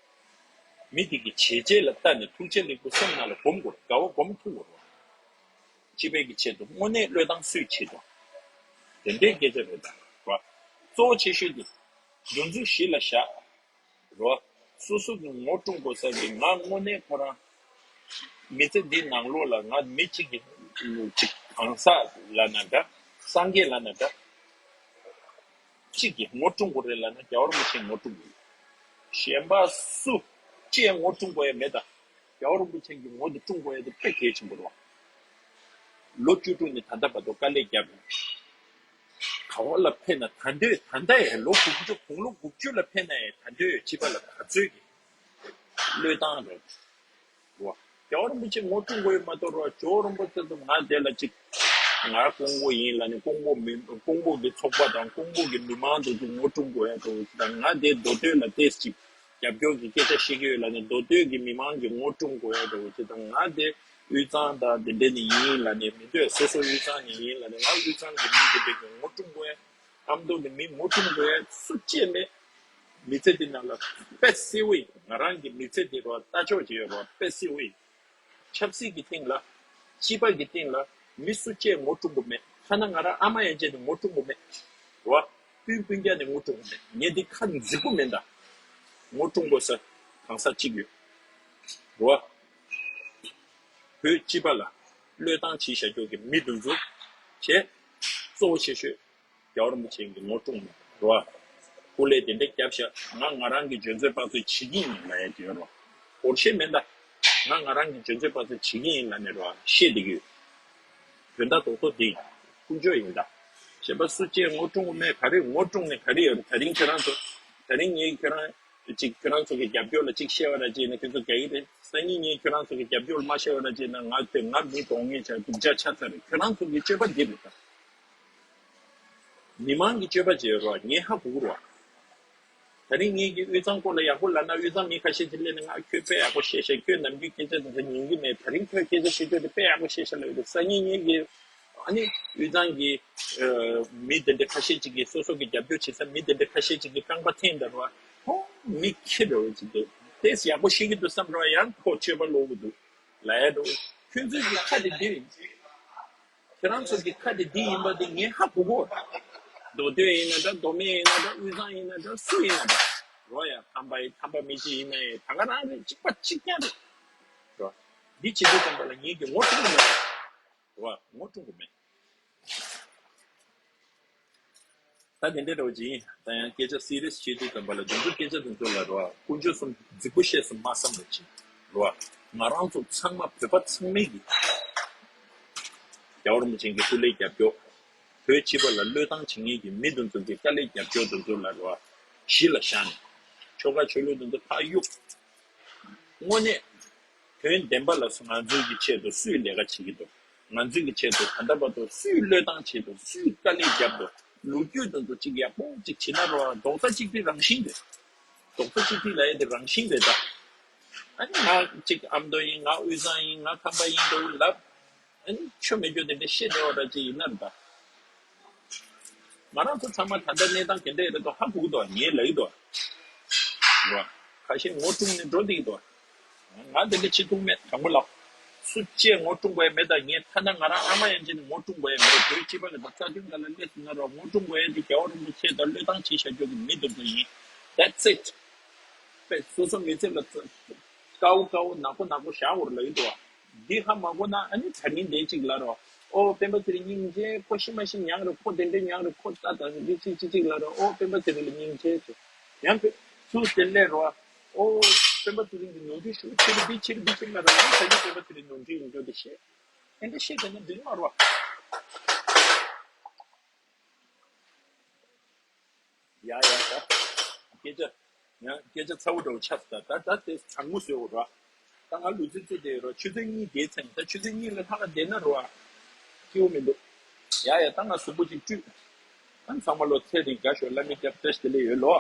མི་དེ་གི་བྱས་རྗེས་ལ་ལྟ་ནས་ཐུགས་རྗེ་ལེགས་འབུལ་སེམས་ནང་ལ་སྒོམ་དགོས་རེད། དགའ་བ་སྒོམ་ཐུབ་དགོས་རེད་བ། སྤྱི་པའི་གི་ཆེད་དུ་དངོས་གནས་བློས་བཏང་སུས་བྱེད་དོ། དེ་འདྲའི་སྐད་ཆ་རེད་ད། རོ། གཙོ་བོ་ཆེ་ཤོས་དེ། འདི་ཚོ་གཞི་ལ་བཞག་རོ། སོ་སོ་གི་ངོ་སྤྲོད་དགོས་ས་གི་ང་དངོས་གནས་ཁོ་རང་། མི་ཚེ་འདིའི་ནང་ལོགས་ལ་ང་མི་གཅིག་གི་གཅིག་གང་ཟག་ལབ་ན་འདྲ། སངས་རྒྱས་ལབ་ན་འདྲ། གཅིག་གི་ངོ་སྤྲོད་དགོས་རེད་ལབ་ན་རྒྱལ་བ་རིན་པོ་ཆེ་ངོ་སྤྲོད་དགོས། གཞན་པ་སུ་གཅིག་ངོ་སྤྲོད་དགོས་ཡ་མེད་ད། རྒྱལ་བ་རིན་པོ་ཆེ་གི་ངོ་དེ་བཀྲུང་དགོས་ཡ་དེ་དཔེ་གལ་ཆེན་པོ་རེད་བ། ལོ་བཅུ་དྲུག་ནས་ད་ལྟ་བར་དུ་དཀའ་ལས་བརྒྱབ་ཡོད། ག་བ་ལ་ཕེབས་ན་ད་འདོད་ད་ལྟ་ཡང་ལོ་དགུ་བཅུ་དགུང་ལོ་དགུ་བཅུ་ལ་ཕེབས་ན་ཡང་ད་འདོད་ཡོད་སྤྱི་པ་ལ་ག་ཚོད་ཀྱི་བློས་བཏང་རེད་བ། རྒྱལ་བ་རིན་པོ་ཆེ་ངོ་སྤྲོད་དགོས་ཡོད་མ་གཏོགས་རོ་ཇོ་བོ་རིན་པོ་ཆེ་ཚོ་ང་དེ་ལ་ཅིག་ང་ཀོང་པོ་ཡིན་ལ་ནི་ཀོང་པོ་མི་ཀོང་པོ་གི་ཚོགས་པ་དང་ཀོང་པོ་གི་མི་མང་དེ་ཚོ་ངོ་སྤྲོད་དགོས་ཡ་དོ་དང་ང་དེ་མདོ་སྟོད་ལ་ཏེས་ཅིག་རྒྱབ་སྐྱོར་གྱི་སྐད་ཆ་བཤད་ཀྱི་ཡོད་ལ་ནི་མདོ་སྟོད་ཀྱི་མི་མང་གི་ངོ་སྤྲོད་དགོས་ཡ་དོ་དེ་དང་ང་དེ་དབུས་གཙང་དང་དེ་འདྲ་ནི་ཡིན་ལ་ནི་མི་འདོད་སོ་སོ་དབུས་གཙང་ནི་ཡིན་ལ་ནི་ང་དབུས་གཙང་གི་མི་དེ་འདྲ་གི་ངོ་སྤྲོད་དགོས་ཡ། ཨ་མདོ་གི་མི་ངོ་སྤྲོད་དགོས་ཡ་སུ་གཅིག་མེད། མི་ཚེ་འདི་ནང་ལ་དཔེ་སྲིད་པོ་ཡིན། ང་རང་གི་མི་ཚེ་འདི་རོ་ལྟ་ཕྱོགས་ཀྱི་རོ་དཔེ་སྲིད་པོ་ཡིན། ཆབ་སྲིད་ཀྱི་སྟེང་ལ་སྤྱི་པ་གི་སྟེང་ལ་མི་སུ་གཅིག་ངོ་སྤྲོད་དགོས་མེད། ཐ་ན་ང་རང་ཨ་མ་ཡན་ཆད་ནས་ངོ་སྤྲོད་དགོས་མེད། རོ་སྤུན་སྤུན་ཀྱག་ནས་ངོ་སྤྲོད་དགོས་མེད། ངས་འདི་ཁ་འཛིག་པོ་མེད་ད། ངོ་སྤྲོད་དགོས་ས་གང་ས་གཅིག་ཡོད། རོ་བོད་སྤྱི་པ་ལ་བློས་བཏང་བྱེད་བཞག་ཀྱོག་གི་མི་འདུ་འཛུགས་བྱས་གཙོ་བོ་ཆེ་ཤོས། རྒྱལ་བ་རིན་པོ་ཆེ་གི་ངོ་སྤྲོད་ནས་རོ། སྐུ་ལས་དེ་འདྲ་བརྒྱབ་ཤག་ང་ང་རང་གི་འཇོན་ཚོད་དཔག་ཚོད་བྱེད་ཀྱི་ཡིན་ལ་ཡ་དེ་རོ། འོར་ཤེས་མེད་ད། ང་ང་རང་གི་འཇོན་ཚོད་དཔག་ཚོད་བྱེད་ཀྱི་ཡིན་ལ་ནས་རོ་བཤད་བསྡད་ཀྱི་ཡོད། དོན་དག་རྡོག་རྡོག་དེ་ཡིན། ཀུན་སྤྱོད་ཡིན་ད། གཞན་པ་སུ་གཅིག་ངོ་སྤྲོད་མེད་ག་རེ་ངོ་སྤྲོད་ནས་ག་རེ་ཡོད་རེད། ད་རིང་ཁྱེད་རང་ཚོ་ད་རིང་ངས་ཁྱེད་རང་ཅིག་ཁྱེད་རང་ཚོ་གི་རྒྱབ་སྐྱོར་ལ་ཅིག་བཤད་པ་ར་ཅིག་ནས་ཁྱེད་ཚོ་རྒྱག་གི་རེད། སང་ཉིན་ངས་ཁྱེད་རང་ཚོ་གི་རྒྱབ་སྐྱོར་མ་བཤད་པ་ར་ཅིག་ན་ང་དེ་ང་མི་གདོང་ངེས་བྱ་སྡུག་ཅག་ཆགས་ཚར་རེད། ཁྱེད་རང་ཚོ་གི་སྤྱོད་པ་འདི་རེད་ད། མི་མང་གི་སྤྱོད་པ་བྱེད་རོགས་ངས་ཧ་གོ་གི་རོགས། ད་རིང་ངེད་ཀྱིས་དབུས་གཙང་སྐོར་ལ་ཡག་པོ་ལབ་ན་དབུས་གཙང་མི་ཁ་ཤས་ཀྱིས་སླེབས་ནས་ང་ཁྱོད་དཔེ་ཡག་པོ་བཤད་ཤག་ཁྱོད་ནམ་རྒྱུན་སྐད་ཆ་དེ་ཚོ་ཉན་གི་མེད། ད་རིང་ཁྱོད་སྐད་ཆ་བཤད་རྒྱུ་དེ་དཔེ་ཡག་པོ་བཤད་ཤག་ལབ་ཡོད་རེད། སང་ཉིན་ངེད་ཀྱིས་ཨ་ནི་དབུས་གཙང་གི་ཨ་མི་དེ་འདྲ་ཁ་ཤས་ཅིག་གིས་སོ་སོ་གི་རྒྱབ་སྐྱོར་བྱེད་ས་མི་དེ་འདྲ་ཁ་ཤས་ཅིག་གིས་རྐང་པ་འཐེན་འདྲ་རོགས། ཧོ་མི་ཁྱི་འདྲ་བོ་ཅིག་འདུག་དེས་ཡག་པོ་བཤད་ཀྱི་འདུག་བསམ་རོགས། ཡང་ཁོ་སྤྱོད་པ་ལོག་གི་འདུག་ལབ་ཡ་འདྲ་བོ། ཁྱོད་ཚོའི་གི་ཁ་དེ་འདི་རེད། ཁྱེད་རང་ཚོ་གི་ཁ་དེ་འདི་ཡིན་པ་དེ་ངས་ཧ་གོ་གོ། མདོ་སྟོད་ཡིན་ན་འདྲ་མདོ་སྨད་ཡིན་ན་འདྲ་དབུས་གཙང་ཡིན་ན་འདྲ་སུ་ཡིན་ན་འདྲ། རོ་ཡ་ཁམས་པ་ཡིན་ཁམས་པ་མི་གཅིག་ཡིན་ན་ཡང་ད་ག་རང་རེད། གཅིག་པ་གཅིག་རྐྱང་རེད། རོ། འདི་བྱེད་དུས་ཙམ་པ་ལ་ངེད་ཀྱི་ངོ་སྤྲོད་མེད། རོ་ངོ་སྤྲོད་དགོས་མེད། ད་དེ་འདྲ་རོ་ཅིག་ཡིན། ད་ཡང་སྐད་ཆ་སི་རི་ཡས་བྱེད་དུས་ཙམ་པ་ལ་དེ་ཚོ་སྐད་ཆ་དེ་ཚོ་ལ་རོ་ཀུན་སྤྱོད་གསུམ་རྫིག་པོ་བཤད་སོང་མ་བསམ་རོ་ཅིག་རོ། ང་རང་ཚོ་ཚང་མ་བོད་པ་ཚང་མས་ཀྱི་རྒྱལ་བ་རིན་པོ་ཆེ་གི་སྐུ་ལས་རྒྱབ་སྐྱོར། བོད་སྤྱི་པ་ལ་བློས་བཏང་བྱེད་མཁན་གྱི་མི་དེ་ཚོ་གི་དཀའ་ལས་རྒྱབ་སྐྱོར་དེ་ཚོ་ལ་རོ་གཞི་ལ་བཞག་ནས་ཆོལ་ཁ་ཆོས་ལུགས་དེ་ཚོ་ཕར་གཡུག་དངོས་གནས་དོན་བདེན་པ་ལ་སོགས་ང་ཚོའི་གི་ཆེད་དུ་སུས་ལས་ཀ་བྱེད་ཀྱི་འདུག་ང་ཚོའི་གི་ཆེད་དུ་ད་ལྟ་བར་དུ་སུས་བློས་བཏང་བྱེད་འདུག་སུས་དཀའ་ལས་བརྒྱབ་འདུག་ལོ་རྒྱུས་དེ་ཚོ་ཅིག་ཡག་པོ་ཅིག་བྱེད་ན་རོ། རྡོག་རྩ་གཅིག་སྒྲིལ་རང་བཞིན་རེད། རྡོག་རྩ་གཅིག་སྒྲིལ་ལབ་ཡ་དེ་རང་བཞིན་རེད་ད། ཨ་ནི་ང་ཅིག་ཨ་མདོ་ཡིན། ང་དབུས་གཙང་ཡིན། ང་ཁམས་པ་ཡིན་འདྲ་བོ་ལབ། ཨ་ནི་ཆོ་མེད་རྒྱུ་དེ་འདྲ་བཤད་བསྡད་པ་འདྲ་ཅིག་ཡིན་ན་རེད་ད། ང་རང་ཚོ་ཚང་མ་ད་ལྟ་གནས་སྟངས་ག་འདྲ་ཡོད་རེད་འདུག་ཧ་གོ་གི་འདུག་ངས་ལབ་ཀྱི་འདུག་རེད་བ། ཁ་ཤས་ངོ་སྤྲོད་ནས་འགྲོ་བསྡད་ཀྱི་འདུག་ང་དེ་འདྲ་བྱེད་ཐུབ་མེད། དྲང་པོ་ལབ། སུ་གཅིག་ངོ་སྤྲོད་དགོས་ཡ་མེད་ད། ངས་ཐ་ན་ང་རང་ཨ་མ་ཡན་ཆད་ནས་ངོ་སྤྲོད་དགོས་ཡ་མེད། བོད་སྤྱི་པ་ལ་ད་རྩ་དོན་སྒང་ལ་སླེབས་སོང་ན་རོགས་ངོ་སྤྲོད་དགོས་ཡ་དེ་རྒྱལ་བ་རིན་པོ་ཆེ་དང་བློས་བཏང་བྱེད་བཞག་རྒྱུ་གི་མི་དེ་ཚོ་ཡིན། That's it. དཔེ་སོ་སོ་མི་ཚེ་ལ་དཀའ་བོ་དཀའ་བོ་ནག་པོ་ནག་པོ་བཞག་དགོས་རེད་ལབ་ཀྱི་འདུག་བ། འདི་ཧ་མ་གོ་ན་ཨ་ནི་དྲ་མིན་དེ་གཅིག་ལ་རོ། ཨོ་སྤེན་པ་ཚེ་རིང་སྙིང་རྗེ། ཁོ་ཤི་མ་ཤི་མྱངས་རེད། ཁོ་དེ་འདྲ་མྱངས་རེད། ཁོ་ཙ་ཙ་འདི་གཅིག་གཅིག་གཅིག་ལ་རོ། ཨོ་སྤེན་པ་ཚེ་རིང་ལ་སྙིང་རྗེ་ཟེར། ཡང་ཚུར་དེ་སླེབས་རོ། ཨོ་སྤེན་པ་ཚེ་རིང་གི་ནོར་འཁྲུལ་ཞུ་ཕྱིར་འདི་ཕྱིར་འདི་ཕྱིར་ལ་རོ། ཡང་ད་གིན་སྤེན་པ་ཚེ་རིང་ནོར་འཁྲུལ་ཡིན་རྒྱུ་དེ་བཤད། དེ་འདྲ་བཤད་དེ་ནི་འདི་མ་རོ། ཡ་ཡ་ད། སྐད་ཆ། ཡང་སྐད་ཆ་ཚ་བོ་འདྲ་བོ་ཆགས་སོང་ད། ད་ད་དེ་གྲང་མོ་བཟོས་འོ་ར། ད་ང་ལུས་རྩལ་རྩེད་བསྡད་ཡོད་ར། ཆུ་ཚོད་གཉིས་བསྡད་ཚར་ཡིན། ད་ཆུ་ཚོད་གཉིས་ལ་ལྷག་བསྡད་ན་རོ། སྐྱིད་པོ་མི་འདུག་ཡ་ཡ་ད་ང་གཟུགས་པོ་ཅིག་བཀྲུས། ཨ་ཚང་མ་ལོ་ཚེ་རིང་དགའ་ཤོག་བླ་མའི་སྐྱབས་བཀྲ་ཤིས་བདེ་ལེགས་ཡོད་ལོ།